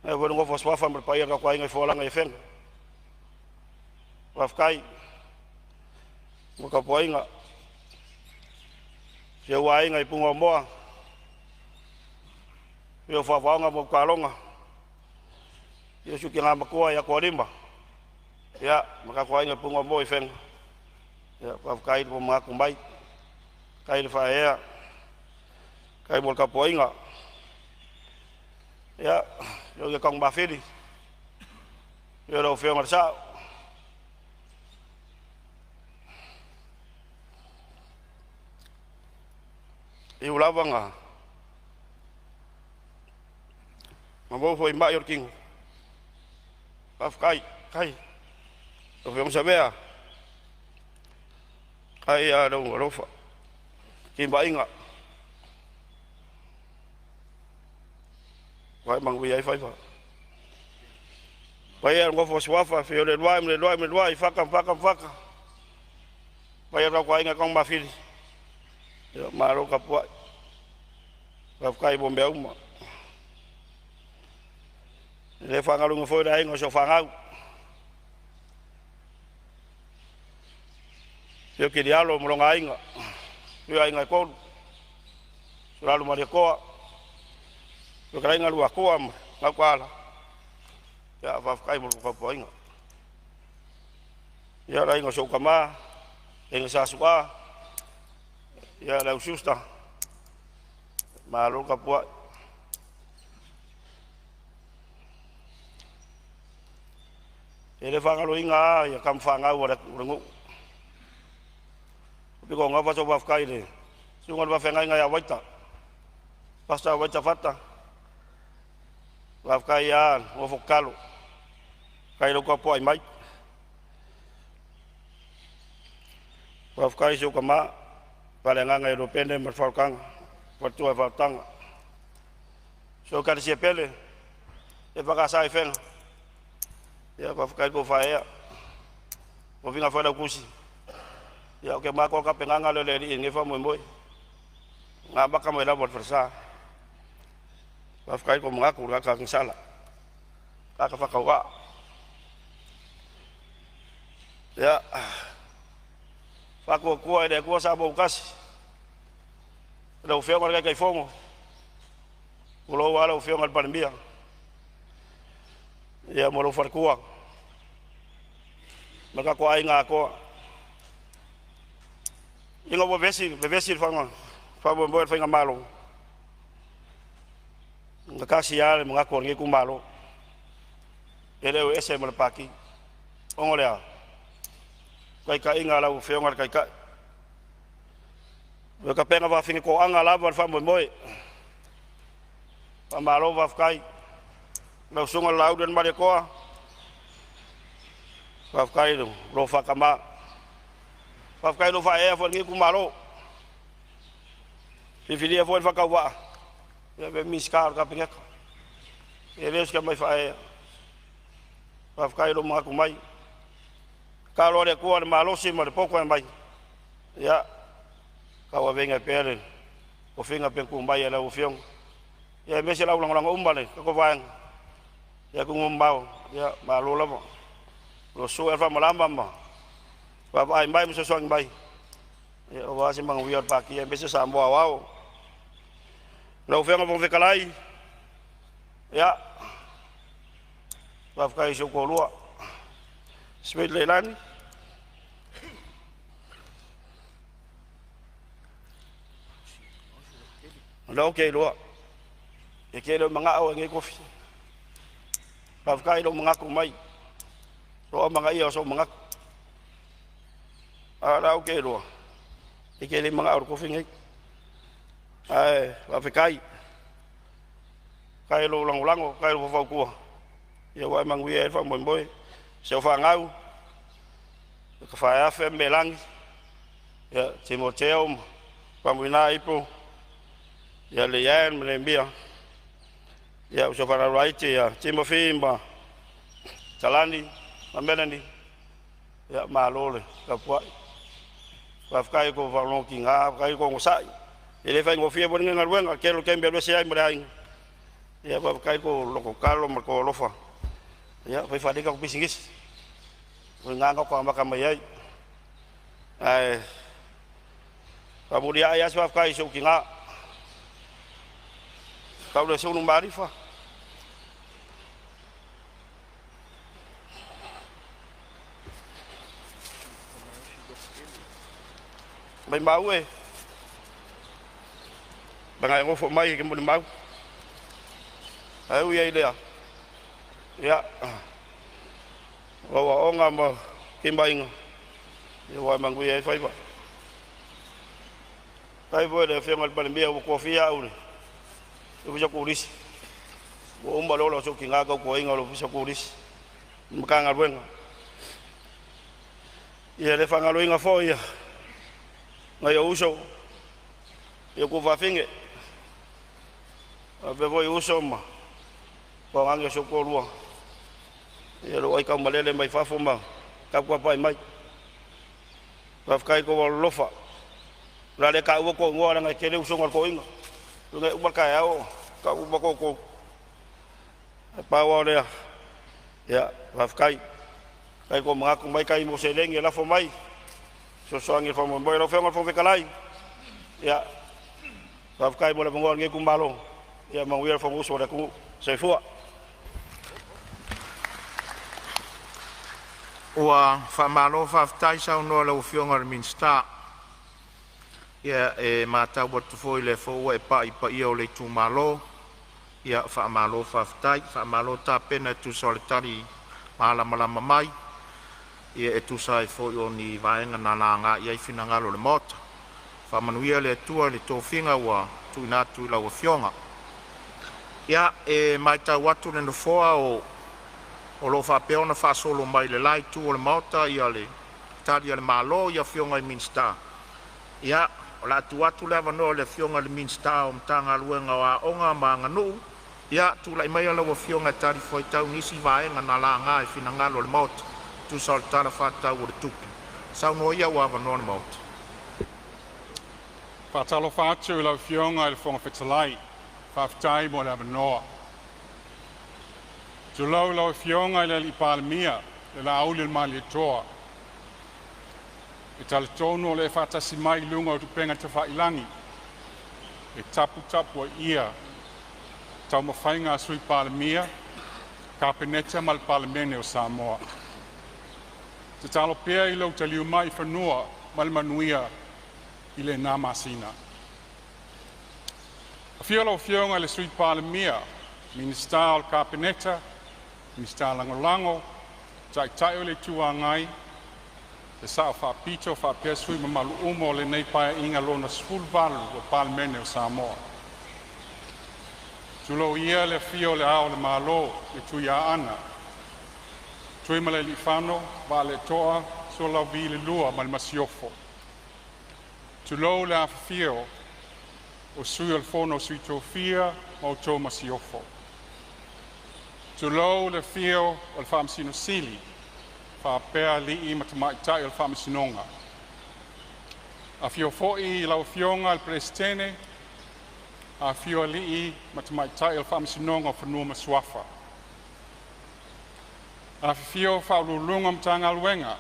ae foi le nofo a suafa ma le paia o le tatou aiga i Fualaga i Afega. Faafetai mo le tapuaiga. Si ou aiga i Punaomoa, afio Faafaoga ma Utaloga, afio si ou tina matua ia Tualima, ia ma tatou aiga i Punaomoa i Afega. Ia faafetai le manatu mai, faafetai le faaeaea, faafetai mo le tapuaiga. Ia, lau Taugomafili, afio lau Afioga i le Sao, e ui lava na maua foi mai o le tino, faafetai i lau Afioga Savea, faafetai lava i lou alofa, timaiga ua e manuia ai faiva. Paia i le nofo a suafa, afio Leuluai ma Leuluai ma Leuluai, Fata ma Fata ma Fata, paia le tapuaiga i Taugomafili, ia malo tapuai, faafetai mo mea uma. E le faagaloina foi le aiga o si ou fanau, afio Kilialo ma lona aiga, afio aiga e tolu, Sulalu ma Alitoa, fetalaiga Luatua ma Gautaala, ia faafetai mo le tapuaiga. Ia le aiga o si ou tama, aiga Sa Su'a, ia le au Susta, malo le tapuai. E le faagaloina lava ia tama fanau a le nuu. Pito gafa sau faafetai i le susuga i le faafeagaiga ia Vaita, Pastor Vaita Fata, faafetai lava nofo tatalo, faafetai i lou tapuai mai. Faafetai i si ou tama, Faaleagaga e Lopene ma le Faaolataga, faletua e Faaolataga. Si ou Ekalesia pele, EFKS i Fega, ia faafetai i le tou faaeaea. Tofiga Failautusi, ia ou te manatu o le tapenaga lea a le Alii i lenei faamoemoe, na amata mai lava i le falesa. Faafetai i le tou manatu i le tagata agasala, tagata faatauvaa. Ia, faatuatua i le Atua Samoa ua tasi, lau Afioga i le Taitaifono, tulou lava lau Afioga i le Palemia. Ia ma lou faletua ma le tatou aiga atoa. Ina ua vevesi, vevesi le faamoemoe o le faigamalo, na tasi lava le manatu o lenei itumalo, e le o ese ma le Pati, ona o le a? Taitaiga a lau Afioga i le Taitai, o le tapena faafinetoaga lava le faamoemoe. Faamalo faafetai. Lau Susuga i le Laauli ma le Malietoa, faafetai i lou faatama, faafetai i lou faaeaea foi i lenei itumalo. Filifilia foi le faatauvaa e avea ma Minisita o le Kapeneta, e le o se tamai faaeaea. Faafetai i lou manatu mai. Tatalo lava le Atua i le malosi ma le poto e aumai, ia tauaveina ai pea le tofiga pei ona tuu mai e lau Afioga, aemaise le au lagolago uma a le tatou vaega i atunuu e mamao, ia malo lava. O lo o susu foi alafaamalama ma vaavaai mai ma fesoasoani mai aua se manuia o le Pati aemaise Samoa aoao. Lau Afioga i le Fofoga Fetalai, ia, faafetai i si ou toalua, Smith Leilani o lea ou te iloa e te le o manao e nei tofi. Faafetai i lou manatu mai, lou amanaia o sou manatu. A o lea ou te iloa e te le manao i le tofi lenei. Ae faafetai, faafetai i lou lagolago, faafetai i lou faufautua ua e manuia ai le faamoemoe. Si au fanau, Tafaeafe ma Melani, ia Timoteo ma Faumuina Ipo, ia Leanne ma Leemia, ia uso fanau laiti ia Timothy ma Talani ma Melanie, ia malo le tapuai. Faafetai i tou faalogotiga, faafetai i tou onosai. E le faigofie foi lenei galuega, tele o taimi e alu ese ai ma le aiga. Ia faafetai i tou lototalo ma tou alofa. Ia fai faalelei tatou pisinisi, o i ina na tatou amata mai ai. Ae faamuliai lava se faafetai i si ou tina, Taulesulu Maalifa. Maimau e, leaga e nofo mai e te molimau. Ae ui ai i lea, ia, o aoaoga ma timaiga ua e manuia ai faiva. Faafetai foi i le Afioga i le Palemia ua tofia au i le Ofisa Turisi, ua uma le ola o si ou tina tautuaina o le Ofisa Turisi i le Matagaluega. Ia e le faagaloina foi ia nai ou uso, i ou tuafafine, faapea foi uso ma toagane o si ou toalua, ia lou aitaumalele mai fafo ma taputapuai mai. Faafetai i tou alolofa. O le a le taua tou igoa leaga e tele usoga a le toeaina. E uma le taeao tau uma outou. Ae pau lava o lea, ia faafetai. Faafetai tou manatu mai tai mo seleni e lafo mai, fesoasoani i le faamoemoe. Lau Afioga i le Fofoga Fetalai, ia faafetai mo le avanoa o lenei itumalo. Ia manuia le Fonousu a le atunuu. Soifua. Ua faamalo faafetai saunoa i lau Afioga i le Minisita. Ia e matau atu foi o lea foi ua e pai i paia o le itumalo. Ia faamalo faafetai, faamalo tapena e tusa o le tali malamalama mai ia e tusa ai foi o ni vaega na laga i ai finagalo o le Maota. Faamanuia le Atua i le tofiga ua tuuina atu i lau Afioga. Ia, e matau atu le nofoa o lo o faapea ona faasolo mai le la itu o le Maota ia le Tali a le Malo i afioga i Minisita. Ia, o le a tuu atu le avanoa i le Afioga i le Minisita o Matagaluega o Aoga ma Aganuu. Ia, tulai maia lau Afioga e talifuaitau i nisi vaega na laga i finagalo o le Maota e tusa o le Tala Faatatau o le Tupe. Saunoa ia ua avanoa le Maota. Faatalofa atu i lau Afioga i le Fofoga Fetalai, faafetai mo le avanoa. Tulou lau Afioga i le Palemia, le Laauli ma le Malietoa. E talitonu o lo o e faatasi mai i luga o upega tafailagi e taputapuaia taumafaiga a le Sui Palemia Kapeneta ma le Palemene o Samoa. Tatalo pea i lou taliu mai i fanua ma le manuia i lena masina. Afio lau Afioga i le Sui Palemia, Minisita o le Kapeneta, Minisita Lagolago, Taitai o le Itu Agai, le Sao Faapito faapea sui usufono mamalu uma o lenei Paeaiga lona XVIII o le Palemene o Samoa. Tulou ia le afio o Le Ao o le Malo, le Tuiaana Tuimalealiifano Vaaletoa Sualauvi II ma le Masiofo. Tulou le afifio o Sui o le Fono a Sui Tofia ma le Masiofo. Tulou le afio o le Faamasino Sili faapea alii ma tamaitai o le Faamasinoga. Afio foi lau Afioga i le Peresetene, afifio alii ma tamaitai o le Faamasinoga o Fanua ma Suafa. Afifio Faauluuluga o Matagaluega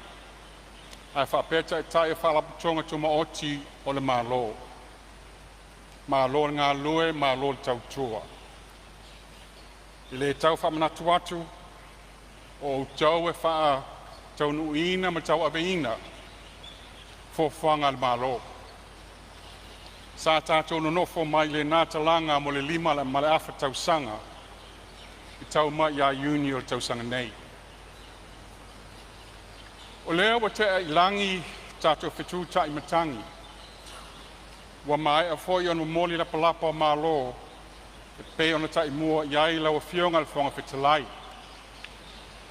ae faapea Taitai o Faalapotopotoga Tumaoti o le Malo. Malo le galulue, malo le tautua. E le tau faamanatu atu, o outou e faataunuuina ma tauaveina fuafuaga a le Malo. Sa tatou nonofo mai lena talaga mo le 5.5 tausaga e tau mai ia Iuni o le tausaga nei. O lea ua tea i lagi tatou fetutai matagi, ua maea foi ona momoli lapalapa o malo e pei ona taimua i ai lau Afioga i le Fofoga Fetalai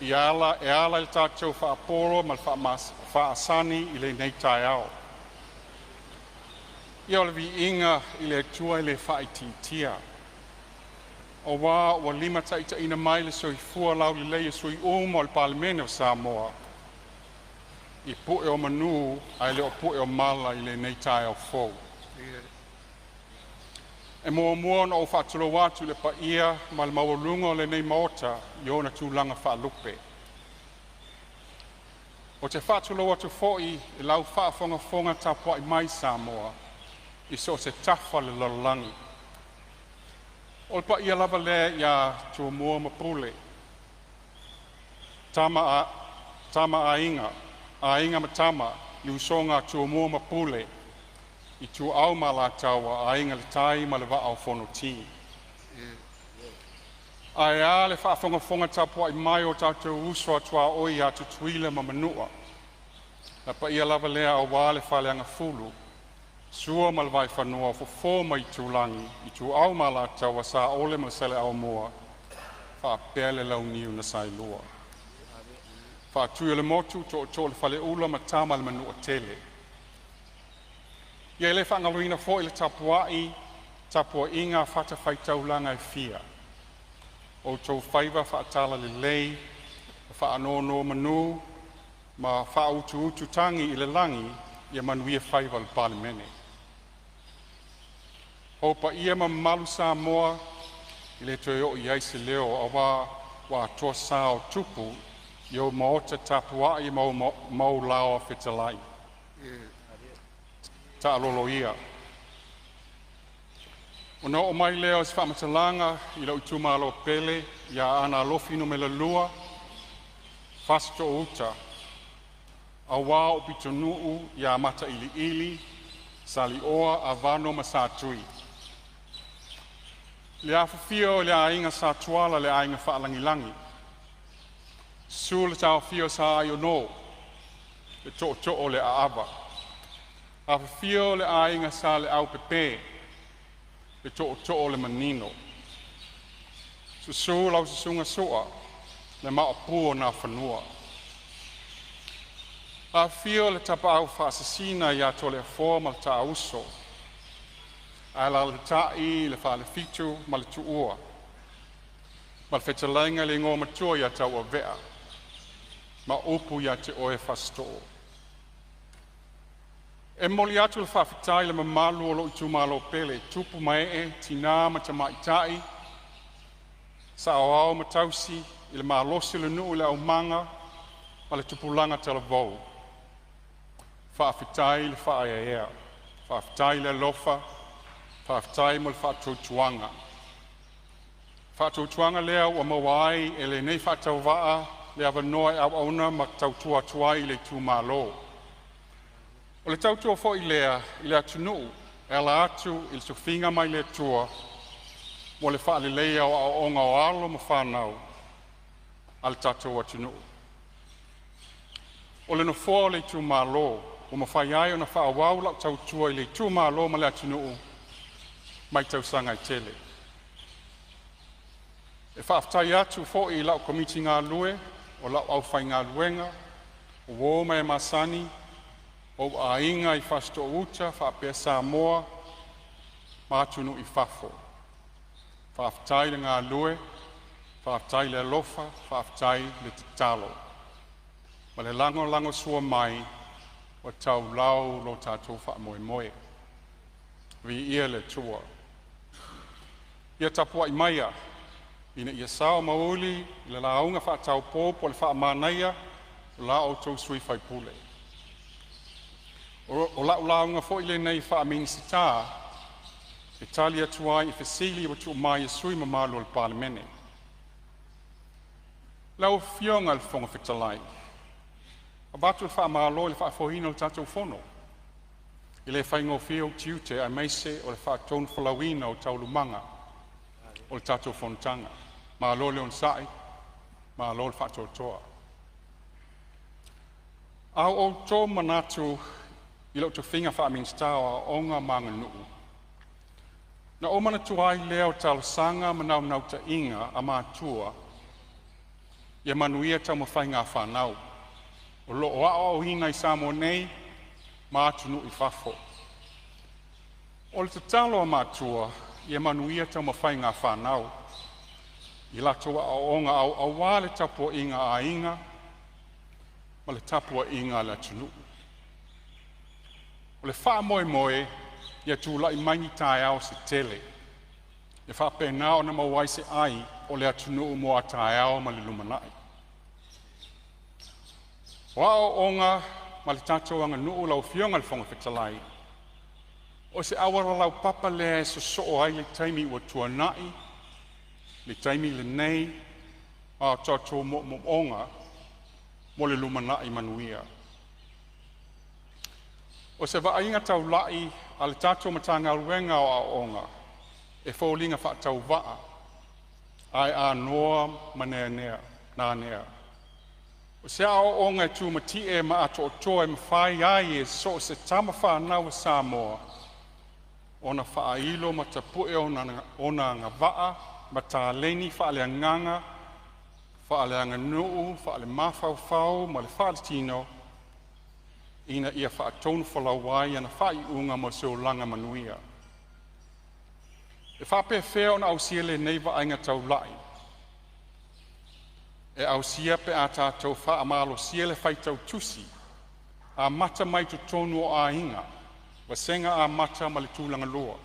e ala i le tatou faapolo ma le faasani i lenei taeao. Ia o le viiga i le Atua e le faaitiitia, aua ua limataitaiina mai le soifua laulelei o sui usufono uma o le Palemene o Samoa i pu'e o manu ae le o pu'e o mala i lenei taeao fou. E muamua ona ou faatulou atu i le paia ma le maualuga o lenei Maota i ona tulaga faalupe. Ou te faatulou atu foi i lau faafogafoga tapuai mai Samoa i so o se tafa o le lalolagi. O le paia lava lea ia Tumua ma Pule, Tama a Aiga, Aiga ma Tama, le usoga a Tumua ma Pule, Ituau ma Alataua, Aiga i le Tai ma le Vaa o Fonoti. Ae a le faafogafoga tapuai mai a o tatou uso a tuaoi ia Tutuila ma Manua. Le paia lava lea aua le Faleagafulu, Sua ma le Vaifanua, Fofo ma Aitulagi, Ituau ma Alataua, Saole ma Saleaaumua faapea le Launiu na Saelua. Faatui o le motu, Tootoo o le Faleula ma Tama a le Manuatele. Ia e le faagaloina foi le tapuaiga a fatafaitaulaga e fia, o outou faiva faatalalelei ma faanonomanu ma faautuutu tagi i le lagi ia manuia faiva o le Palemene. O paia ma mamalu Samoa e le toe oo i ai se leo aua ua atoa sa o tupu i ou maota tapuai ma ou laoa fetalai. Taalolo ia. Ona oo mai lea o se faamatalaga i lou itumalo pele ia Aana Alofi Nu.2, Fasitoo-uta, aua ou pitonuu ia Matailiili, Salioa, Avano ma Satui. Le afifio o le Aiga Sa Tuala, le Aiga Faalagilagi, susu le taofia o Sa Aiono le Tootoo o le Aava, afifio le Aiga Sa Leaupepe, le Tootoo o le Manino, susu lau Susuga Sua, le Maopu o Nafanua. Afifio le Tapaau Faasisina ia Toleafoa ma le Taauso, alaalatai le Falefitu ma le Tuua ma le fetalaiga i le Igoamatua ia Tauauvea ma upu ia te oe Fasitoo. E momoli atu le faafetai i le mamalu o lou itumalo pele, tupu ma ee, tinā ma tamaitai, saoao ma tausi i le malosi o le nuu, le aumaga ma le tupulaga talavou, faafetai le faaeaea, faafetai le alofa, faafetai mo le faatuatuaga. Faatuatuaga lea ua maua ai e lenei faatauvaa le avanoa e auauna ma tautua atu ai i le itumalo. O le tautua foi lea i le atunuu e ala atu i le tofiga mai le Atua mo le faaleleia o aoaoga o alo ma fanau a le tatou atunuu. O le nofoa o le itumalo ua mafai ai ona faaauau lau tautua i le itumalo ma le atunuu mai tausaga e tele. E faafetai atu foi i lau Komiti Galulue o lau aufaigaluega, o uo ma e masani, ou aiga i Fasitoo-uta faapea Samoa ma atunuu i fafo. Faafetai le galulue, faafetai le alofa, faafetai le tatalo ma le lagolagosua mai ua tau lau lo tatou faamoemoe. Viia le Atua. Ia tapuai maia ina ia sao ma uli le lauga faataupou po o le faamanaia o la outou sui usufono. O lau lauga foi lenei faa-Minisita e tali atu ai i fesili ua tuu mai e sui usufono mamalu o le Palemene. Lau Afioga i le Fofoga Fetalai, avatu le faamalo i le faafoeina o le tatou Fono. E le faigofie ou tiute aemaise o le faatonufolauina o taualumaga o le tatou fonotaga. Malo le onosai, malo le faatoatoa. A ua ou to manatu i lou tofiga faa-Minisita o Aoga ma Aganuu, ona ou manatua ai lea o talosaga ma naunautaiga a matua ia manuia taumafaiga a fanau, o lo o aoaoina i Samoa nei ma atunuu i fafo. O le tatalo a matua ia manuia taumafaiga a fanau i latou aoaoga aua le tapuaiga a aiga ma le tapuaiga a le atunuu. O le faamoemoe ia tulai mai ni taeao se tele e faapena ona maua ai se ai o le atunuu mo a taeao ma le lumanai. O aoaoga ma le tatou aganuu lau Afioga i le Fofoga Fetalai, o se auala laupapa lea e sosoo ai le taimi ua tuanai, le taimi lenei ma o tatou moomooga mo le lumanai manuia. O se vaaiga taulai a le tatou Matagaluega o Aoaoga, e foliga faatauvaa ae anoa ma nanea. O se aoaoga e tumatie ma atoatoa e mafai ai e so o se tamafanau a Samoa ona faailo ma tapue ona agavaa ma taleni faaleagaga, faaleaganuu, faale-mafaufau ma le faaletino ina ia faatonufolau ai ana faaiuga mo se olaga manuia. E faapefea ona ausia lenei vaaiga taulai? E ausia pe a tatou faamalosia le faitau tusi amata mai totonu o aiga, vasega amata ma le tulagalua.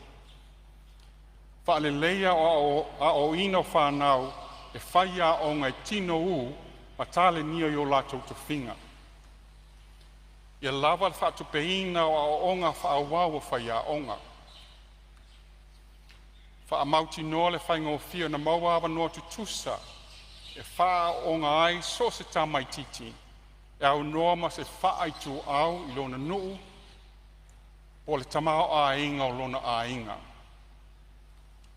Faaleleia o le aoaoina o fanau e fai aoga e tinou ma talenia i o latou tofiga. Ia lava le faatupeina o aoaoga faaauau a faiaoga. Faamautinoa le faigofie ona maua avanoa tutusa e faaaooga ai so o se tamaitiiti e aunoa ma se faaituau i lona nuu po o le tamaoaiga o lona aiga.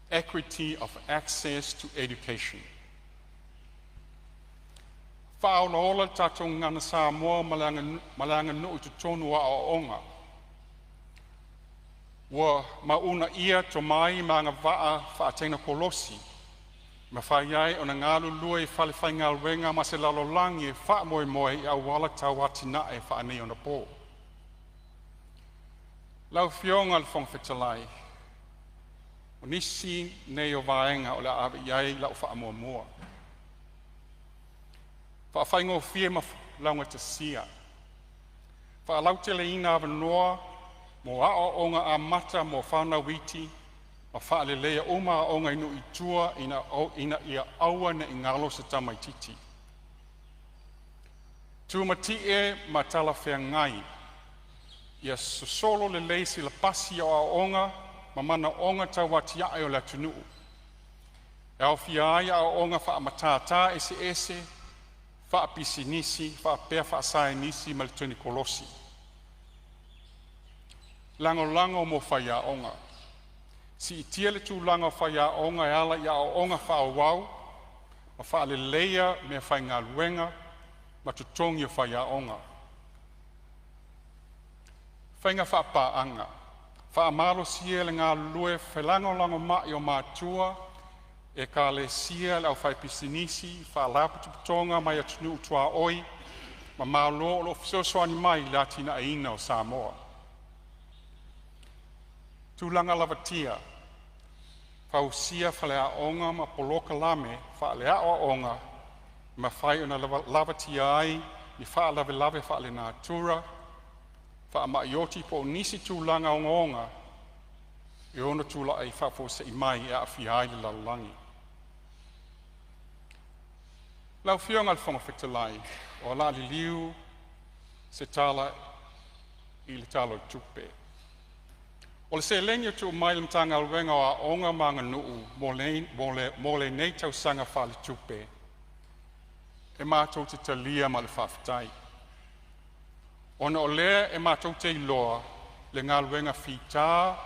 Equity of Access to Education. Faaolaola le tatou gagana Samoa ma le aganuu i totonu o aoaoga. Ua uunaia tomai ma agavaa faatekonolosi e mafai ai ona galulue i falefaigaluega ma se lalolagi e faamoemoe i auala tau atinae faaneionapo. Lau Afioga i le Fofoga Fetalai, o nisi nei o vaega o le a ave iai lau faamuamua: Faafaigofie ma laugatasia, faalauteleina avanoa mo aoaoga amata mo fanau iti ma faaleleia uma aoga i nuu i tua ina ia aua nei galo se tamaititi. Tumatie ma talafeagai, ia sosolo lelei silapasi o aoaoga ma manaoga tauatiae o le atunuu. E aofia ai aoaoga faamatata eseese, faapisinisi faapea faasaienisi ma le tekonolosi. Lagolago mo faiaoga. Siitia le tulaga o faiaoga e ala i aoaoga faaauau ma faaleleia meafaigaluega ma totogi o faiaoga. Faiga Faapaaga Faamalosia le galulue felagolagomai o matua, ekalesia le aufaipisinisi, faalapotopotoga mai atunuu i tuaoi ma Malo o lo o fesoasoani mai i le atinaeina o Samoa. Tulaga Lavatia Fausia faleaoga ma polokalame faaleaoaoga e mafai ona lavatia ai ni faalavelave faalenatura, faamai oti po o nisi tulaga ogaoga e ono tulai faafuasei mai e aafia ai le lalolagi. Lau Afioga i le Fofoga Fetalai, o le a liliu se tala i le Tala o le Tupe. O le seleni ua tuuina mai i le Matagaluega o Aoga ma Aganuu mo lenei tausaga faaletupe, e matou te talia ma le faafetai, ona o lea e matou te iloa le galuega fita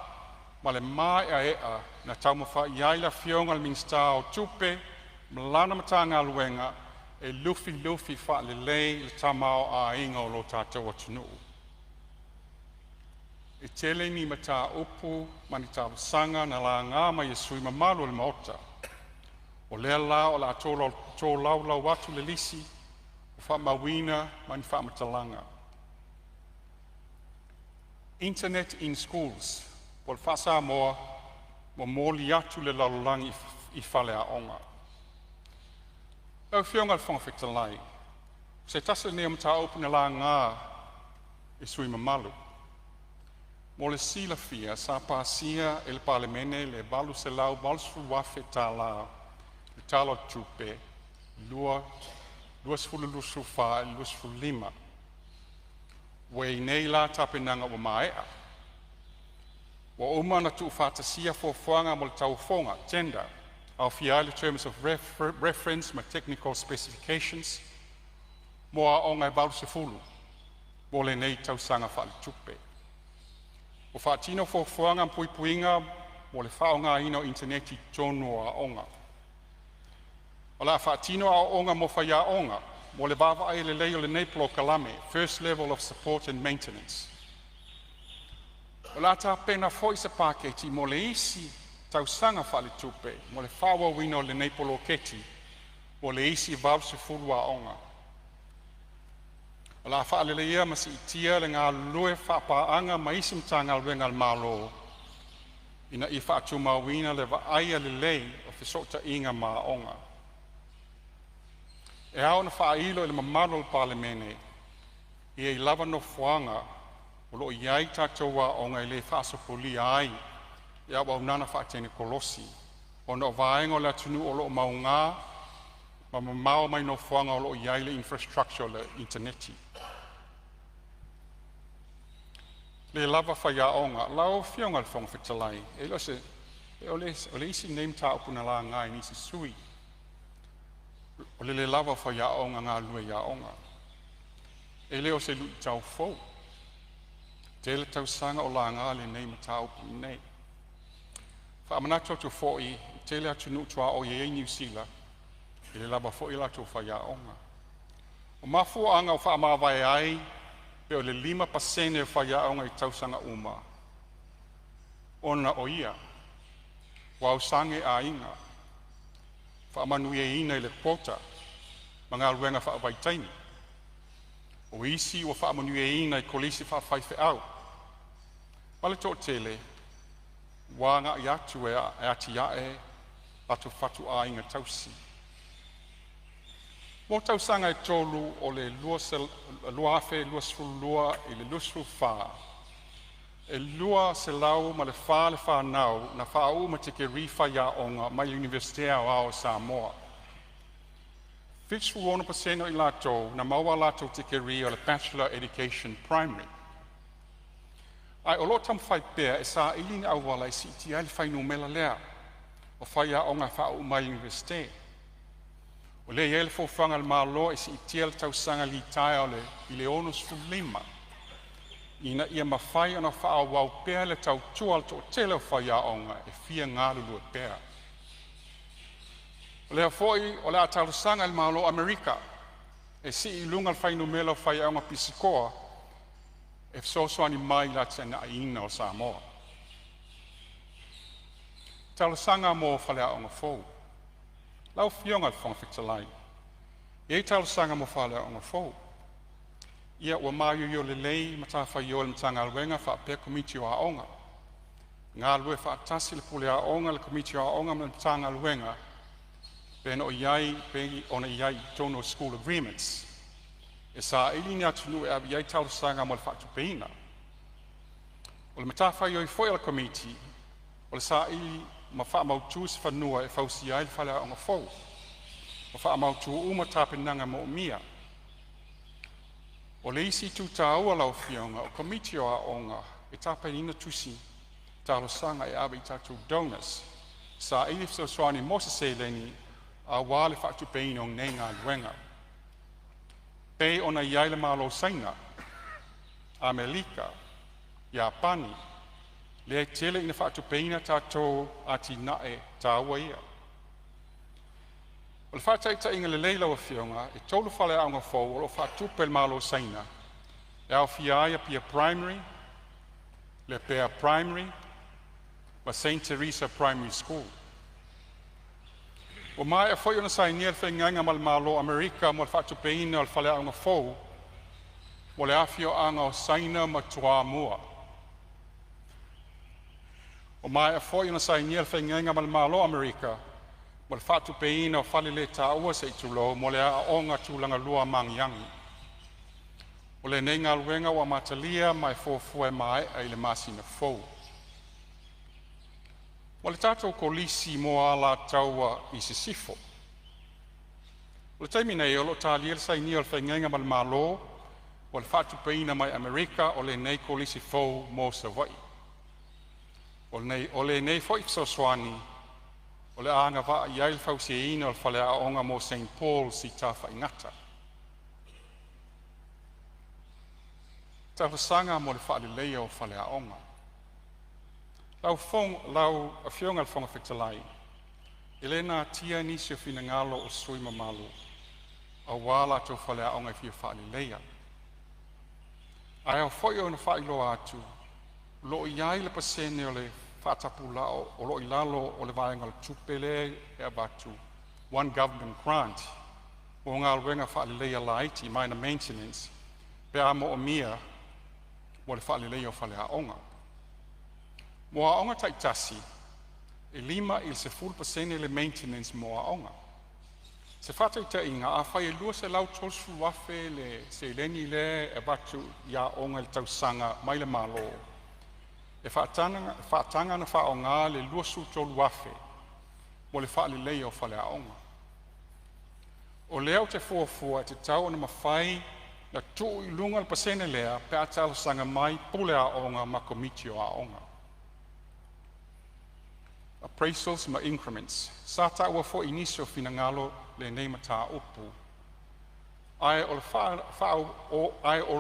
ma le maeaea na taumafai ai le Afioga i le Minisita o Tupe ma lana Matagaluega e lufilufi faalelei le tamaoaiga o lo tatou atunuu. E tele ni mataupu ma ni talosaga na laga mai e sui usufono mamalu o le Maota. O lea la o le a tolaulau atu le lisi ua faamauina ma ni faamatalaga. Internet in Schools po o le faa-Samoa, Momoli atu le lalolagi i faleaoga. Lau Afioga i le Fofoga Fetalai, o se tasi lenei o mataupu na laga e sui usufono mamalu. Mo le silafia, sa pasia e le Palemene le $880,000 o le Tala o le Tupe 2024/2025. Ua i ai nei la tapenaga ua maea, ua uma ona tuufaatasia fuafuaga mo le tauofoga (tender) aofia ai terms of reference ma technical specifications mo aoga e 80 mo lenei tausaga faaletupe. Ua faatino fuafuaga ma puipuiga mo le faaaogaina o initaneti i totonu o aoga. O le a faatino aoaoga mo faiaoga mo le vaavaaia lelei o lenei polokalame (First Level of Support and Maintenance). O le a tapena foi se paketi mo le isi tausaga faaletupe mo le faaauauina o lenei poloketi mo le isi 80 aoga. O le a faaleleia ma siitia le galulue faapaaga ma isi Matagaluega a le Malo ina ia faatumauina le vaaia lelei o fesootaiga ma aoga. E ao ona faailo i le mamalu o le Palemene, e i ai lava nofoaga o lo o i ai tatou aoga e le faasopolia ai le auaunaga faatekonolosi ona o vaega o le atunuu o lo o mauga ma mamao mai nofoaga o lo o i ai le infrastructure o le initaneti. Le lava faiaoga. Lau Afioga i le Fofoga Fetalai, e le o se o le isi lenei mataupu na laga e nisi sui usufono, o le le lava o faiaoga galulue i aoga. E le o se luitau fou, tele tausaga o laga lenei mataupu i inei. Faamanatu atu foi, e tele atunuu tuaoi e i ai Niu Sila e le lava foi a latou faiaoga. O mafuaaga ua faamavae ai pe o le 5% o faiaoga i tausaga uma ona o ia ua ausage aiga, faamanuiaina i le quota ma galuega faavaitaimi. O isi ua faamanuiaina i kolisi faafaifeau, ma le toatele ua agai atu e atiae a latou fatuaiga tausii. Mo tausaga e tolu o le 2022 i le 2024, e 204 le fanau na faauu ma tikeri faiaoga mai le Iunivesite Aoao o Samoa. 76% o i latou na maua a latou tikeri o le Bachelor of Education Primary. Ae o lo o taumafai pea e saili ni auala e siitia ai le fuainumera lea. o faiaoga e faauu mai le Iunivesite. O lea e i ai le fuafuaga a le Malo e siitia le tausaga litaea i le 65 ina ia mafai ona faaauau pea le tautua a le toatele o faiaoga e fia galulue pea. O lea foi o le a talosaga i le Malo o Amerika e sii i luga le fuainumera o faiaoga pisikoa e fesoasoani mai i le atiaeina o Samoa. Talosaga mo faleaoga fou. Lau Afioga i le Fofoga Fetalai, e i ai talosaga mo faleaoga fou. Ia ua maioio lelei matafaioi a le Matagaluega faapea Komiti o Aoga, galulue faatasi le Pule Aoga, le Komiti o Aoga ma le Matagaluega e pei ona i ai i totonu o School Agreements. E saili ni atunuu e ave i ai talosaga mo le faatupeina. O le matafaioi foi a le Komiti o le saili ma faamautu se fanua e fausia ai le faleaoga fou. Ua faamautu uma tapenaga moomia. O le isi itu taua lau Afioga, o Komiti o Aoga e tapenaina tusi talosaga e ave i tatou donors, e saili fesoasoani mo se seleni aua le faatupeina o nei galuega. Pei ona i ai le Malo o Saina, Amelika, Iapani, lea e tele ina faatupeina tatou atinae taua ia. O le faataitaiga lelei lau Afioga, e tolu faleaoga fou o lo o faatupe e le Malo o Saina e aofia ai Apia Primary, Lepea Primary ma St Theresa Primary School. Ua maea foi ona sainia le feagaiga ma le Malo o Amerika mo le faatupeina o le faleaoga fou mo le afioaga o Saina ma Toamua. Ua maea foi ona sainia le feagaiga ma le Malo o Amerika mo le faatupeina o faleletaua se i tulou mo le Aoga Tulagalua a Magiagi. O lenei galuega ua amatalia ma e fuafua e maea i le masina fou. Mo le tatou Kolisi mo Alataua i Sisifo. O le taimi nei o lo o talia le sainia o le feagaiga ma le Malo mo le faatupeina mai Amerika o lenei Kolisi fou mo Savaii. O lenei foi fesoasoani o le a agavaa i ai le fausiaina o le faleaoga mo St Pauls i Tafaigata. Talosaga mo le faaleleia o faleaoga. Lau Afioga i le Fofoga Fetalai, e le natia nisi o finagalo o sui usufono mamalu aua latou faleaoga e fia faaleleia. Ae ao foi ona faailoa atu, o lo o i ai le pasene o le faatapulaa o lo o i lalo o le vaega o le tupe lea e avatu, One Government Grant mo galuega faaleleia laiti, minor maintenance, pe a moomia mo le faaleleia o faleaoga. Mo aoga taitasi, e 5 i le 10% le maintenance mo aoga. Se faataitaiga, afai e $230,000 le seleni lea e avatu i aoga i le tausaga mai le Malo, e faataga ona faaaoga le $23,000 mo le faaleleia o faleaoga. O lea ou te fuafua e tatau ona mafai ona tuu i luga le pasene lea pe a talosaga mai pule aoga ma komiti o aoga. Appraisals ma increments. Sa taua foi i nisi o finagalo lenei mataupu, ae o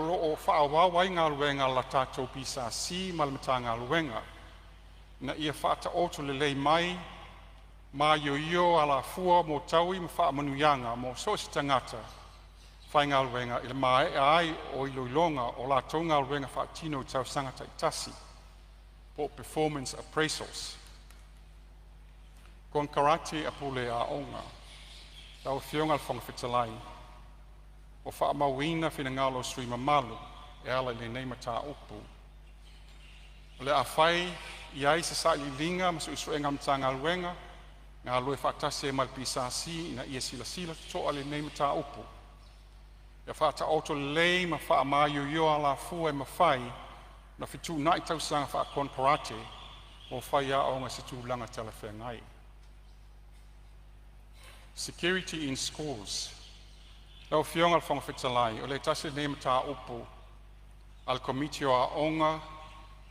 lo o faaauau ai galuega a le tatou PSC ma le Matagaluega ina ia faataoto lelei ma maioio alafua mo taui ma faamanuiaga mo so o se tagata faigaluega i le maea ai o iloiloga o latou galuega faatino i tausaga taitasi (performance appraisals). Konekarate a Pule Aoga. Lau Afioga i le Fofoga Fetalai, ua faamauina finagalo o sui usufono mamalu e ala i lenei mataupu. O le a fai i ai se sailiiliga ma suesuega a le Matagaluega galulue faatasi ai ma le PSC ina ia silasila totoa i lenei mataupu. Ia faataoto lelei ma faamaioio alafua e mafai ona fetuunai tausaga faakonekarate mo faiaoga i se tulaga talafeagai. Security in Schools. Lau Afioga i le Fofoga Fetalai, o le tasi lenei mataupu a le Komiti o Aoga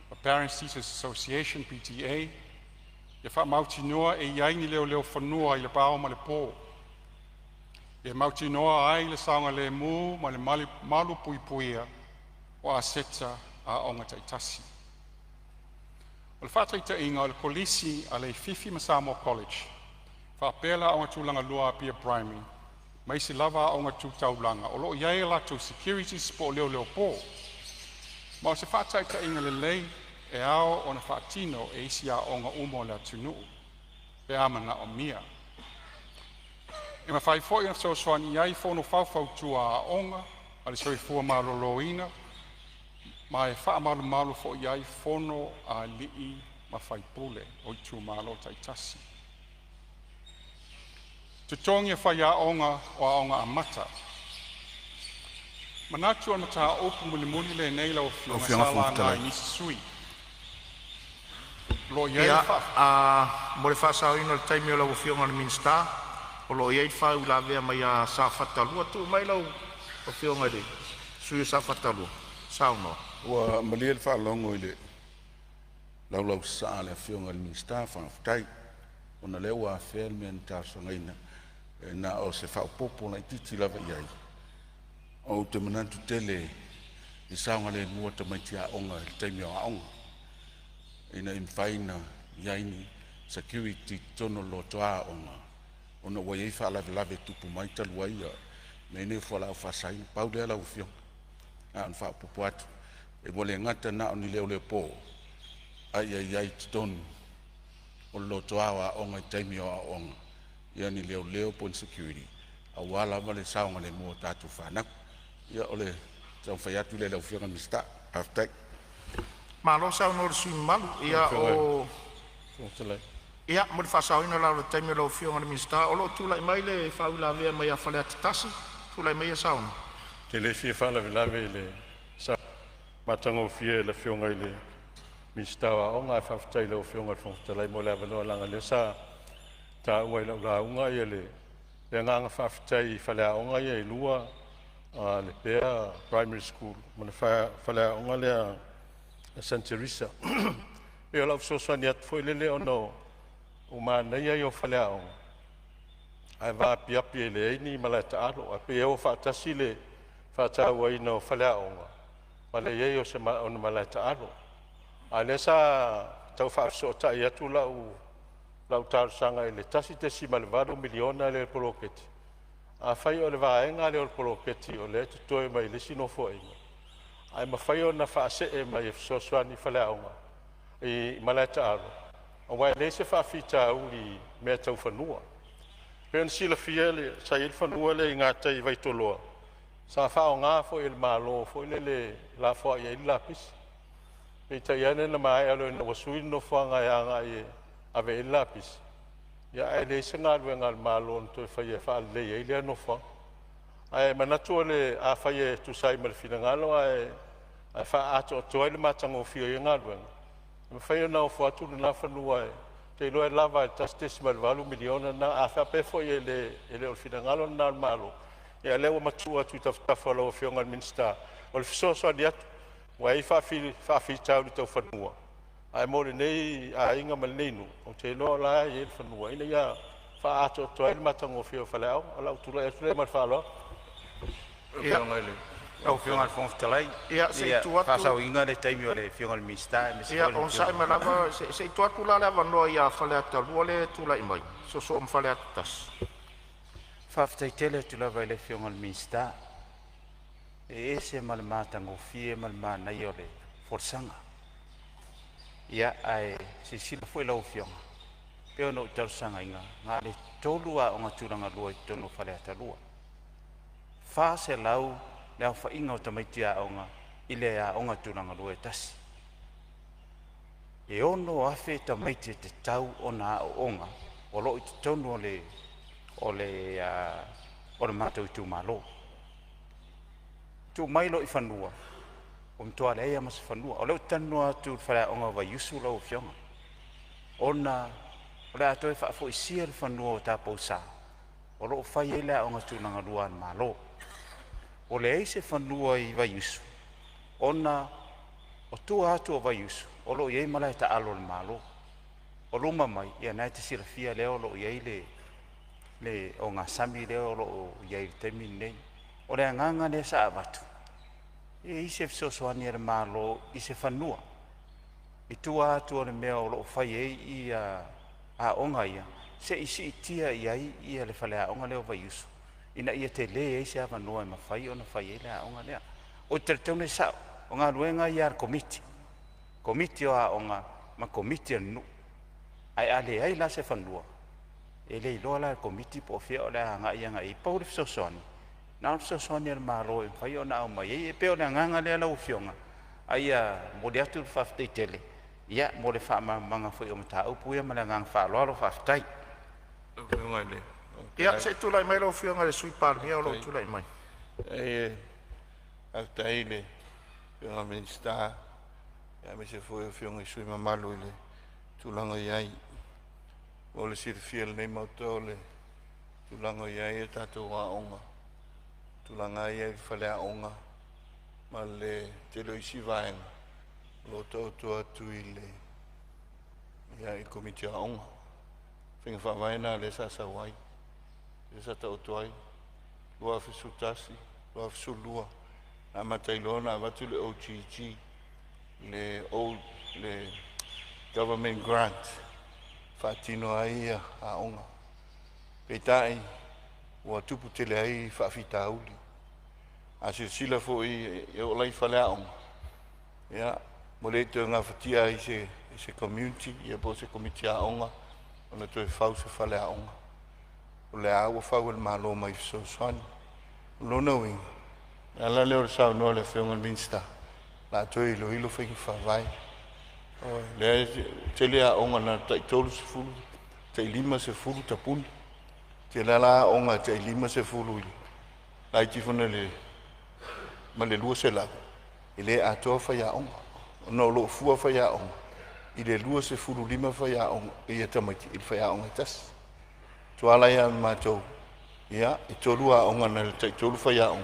ma Parents Teachers Association PTA. Ia faamautinoa e i ai ni leoleo fanua i le ao ma le po. Ia mautinoa ai le saogalemu ma le malupuipuia o aseta a aoga taitasi. O le faataitaiga o le Kolisi a Leififi ma Samoa College, faapea le Aoga Tulagalua a Apia Primary ma isi lava aoga tu taulaga o lo o i ai a latou securities po o leoleo po. Ma o se faataitaiga lelei e ao ona faatino e isi aoga uma o le atunuu pe a manaomia. E mafai foi ona fesoasoani i ai Fono Faufautua a Aoga a le Soifua Maloloina ma e faamalumalu foi i fono a alii ma faipule o itumalo taitasi. Totogi o Faiaoga o Aoga Amata. E manatu o le mataupu mulimuli lenei lau Lau Afioga Afioga i sa le Fofoga laga e Fetalai. nisi sui usufono. O lo o i ai le Ia, faa. mo le faasaoina o le taimi o lau Afioga i le Minisita, o lo o i ai le faauilavea mai ia Safata 2. Tuu mai lau Afioga i le sui usufono mo Safata 2 e saunoa. Ua malie le faalogo i le laulausasaa a le Afioga i le Minisita, faafetai, ona o lea ua afea le mea na talosagaina. E na o se faaopoopo laitiiti lava i ai. Ou te manatu tele i le saogalemu o tamaiti aoga i le taimi o aoga, ina ia mafai ona i ai ni security i totonu o le lotoa aoga ona ua i ai faalavelave e tupu mai talu ai mea nei o fualaau faasaina. Pau lea lau Afioga, na ona faaopoopo atu. Ua le gata na o ni leoleo po, a ia i ai i totonu o le lotoa o aoga i taimi o aoaoga ia ni leoleo po o ni security aua lava le saogalemu o tatou fanau. Ia o le taumafai atu lea i lau Afioga i le Minisita. Faafetai. Malo saunoa i le sui usufono mamalu. Lau Ia, Afioga i le o Fofoga Fetalai. Ia, mo le faasaoina la o le taimi o lau Afioga i le Minisita, o lo o tulai mai le faauilavea mai ia Faleata 1. Tulai maia Sauna. Ou te le fia faalavelave i le saunoaga matagofie a le Afioga i le Minisita o Aoga, ae faafetai i lau Afioga i le Fofoga Fetalai mo le avanoa, leaga o lea sa taua i lau lauga le agaga faafetai i faleaoga ia e lua, Lepea Primary School ma le faleaoga lea a Saint Teresa. E pei o lau fesoasoani atu foi lele ona ua manaia ia o faleaoga ae vaapiapi e leai ni malae taalo, ae pei e o faatasi le faatauaina o faleaoga ma le i ai o ni malae taalo. A o lea sa tau faafesootai atu lau talosaga i le $1.8 miliona lea i le poloketi. Afai o le vaega lea o le poloketi o lea e totoe mai le isi Nofoaiga, ae mafai ona faasee mai e fesoasoani i faleaoga i malae taalo, aua e leai se faafitauli i mea tau fanua. E pei ona silafia sa i ai le fanua lea i gatai i Vaitoloa sa faaaoga foi e le Malo foi lele e lafoai ai le lapisi. Peitai ane na maea loa ina ua sui le nofoaga e agai e ave i ai le lapisi, ia ae leai se galuega a le Malo na toe faia e faalelei ai lea nofoaga. Ae manatu o le afai e tusa ai ma le finagalo ae faaatoatoa ai le matagofie o ia galuega, e mafai ona ofo atu lena fanua, ou te iloa e lava i le $1.8 miliona lena. A faapea foi e le o le finagalo lena o le Malo, ia o lea ua matuu atu i tafatafa o lau Afioga i le Minisita. O le fesoasoani atu aua e i ai faafitauli tau fanua, ae mo lenei aiga ma lenei nuu, ou te iloa o la e i ai le fanua ina ia faaatoatoa ai le matagofie o faleaoga. O lau tulai atu lea ma le faaaloalo. Ia, Lau Afioga i le Fofoga Fetalai, ia se i ia tuu atu, faasaoina le taimi o le Afioga i le Minisita aemaise ia foi le onosai Afioga mai lava se i tuu atu la le avanoa ia Faleata 2 lea e tulai mai, soosoo ma Faleata 1. Faafetai tele atu lava i le Afioga i le Minisita, e ese ma le matagofie ma le manaia o le folasaga. Ia ae silasila foi lau Afioga, pei ona ou talosagaina, na o le tolu aoga tulagalua i totonu o Faleata 2, 400 le aofaiga o tamaiti aoga i le aoga tulagalua e tasi. E 6,000 tamaiti e tatau ona aooga o lo o i totonu o le matou itumalo. Tuu mai loa i fanua, ua matua leai lava ma se fanua. O lea ou te talanoa atu i le faleaoga o Vaiusu lau Afioga, ona o le a toe faafoisia le fanua o Taupousa o lo o fai ai le aoga tulagalua a le Malo. Ua leai se fanua i Vaiusu ona o tua atu o Vaiusu o lo o i ai malae taalo a le Malo. O luma mai, ia na e te silafia lea o loo i ai le ogasami lea o loo i ai i le taimi lenei. O le agaga lea sa avatu, e i se fesoasoani a le Malo i se fanua i tua atu o le mea o loo fai ai ia aoga ia, se i siitia i ai ia le faleaoga lea o Vaiusu, ina ia tele ai se avanoa e mafai ona fai ai le aoga lea. Ou te talitonu e sao, o galuega ia a le Komiti o Aoga ma Komiti a le nuu. Ae a leai la se fanua, e le iloa la e le Komiti po o fea o le a agai i ai. Pau le fesoasoani, na o le fesoasoani a le Malo e mafai ona aumai ai. E pei o le agaga lea lau Afioga, a ia momoli atu le faafetai tele ia mo le faamalamalamaga foi o mataupu ia ma le agaga faaaloalo. Faafetai. Ia, se i tulai mai lau Afioga i le Sui Palemia o lo o tulai mai. Faafetai i le Afioga i le Minisita aemaise foi o Afioga i sui usufono mamalu i le tulaga o i ai. Mo le silafia e lenei Maota o le tulaga o i ai a tatou aoga, tulaga ia i faleaoga ma le tele o isi vaega o lo o taoto atu i le Komiti o Aoga. Faiga faavae lena lea sa sau ai, lea sa taoto ai 2011, 2012 na amata ai loa ona avatu le OGG, le Government Grant, faatino ai aoga. Peitai ua tupu tele ai faafitauli. A silasila foi e oo lai i faleaoga, ia ua le toe gafatia ai e se community ia po o se komiti aoga ona toe fau se faleaoga. O lea ua fau e le Malo mai fesoasoani. O lona uiga, o le ala lea o le saunoa o le Afioga i le Minisita, o le a toe iloilo faiga faavae. O lea e tele aoga na o le tai 30, tai 50 tapuni. Tele la aoga e tai 50 laiti ifo ma le 200, e le atoa faiaoga, ona o lo o fua faiaoga i le 25 faiaoga ia tamaiti i le faiaoga e tasi. Tua la ia matou, ia, e 3 aoga na o le tai 3 faiaoga,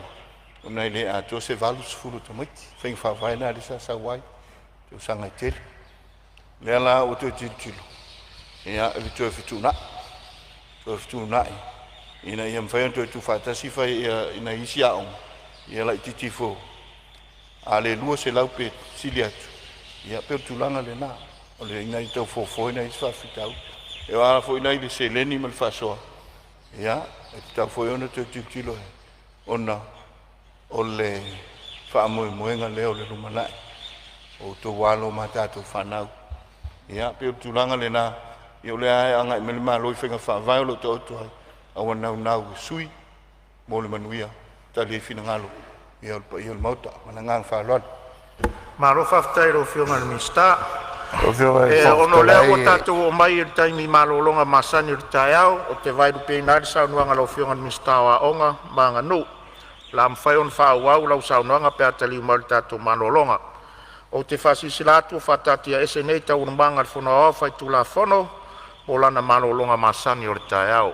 ona e le atoa se 80 tamaiti. Faiga faavae lena lea sa sau ai tausaga e tele. Lea la ua toe tilotilo, ia, e toe fetuunai ina ia mafai ona toe tuufaatasi fai ina isi aoga, ia laitiiti ifo a le 200 pe sili atu, ia pei o le tulaga lena o le ina ia tau fofoina ai se faafitauli. E ala foi la i le seleni ma le faasoa, ia, e tatau foi ona toe tilotilo ona o le faamoemoega lea o le lumanai o outou alo ma tatou fanau. Ia pei o le tulaga lena, ia o lea e agai mai le Malo i faiga faavae o lo o taoto ai, ae ua naunau e sui mo le manuia, tali ai finagalo ia o le paia o le Maota. Ma le agaga faaaloalo. Malo faafetai i lau Afioga i le Minisita. Lau Afioga i le E Fofoga ono o lea ua Fetalai, tatou oo mai i le taimi malologa masani o le taeao, ou te vaelupeina ai le saunoaga a lau Afioga i le Minisita o Aoga ma Aganuu. O le a mafai ona faaauau lau saunoaga pe a taliu mai i le tatou malologa. Ou te faasilasila atu ua faataatiaese nei Taualumaga a le Fono Aoao Faitulafono mo lana malologa masani o le taeao.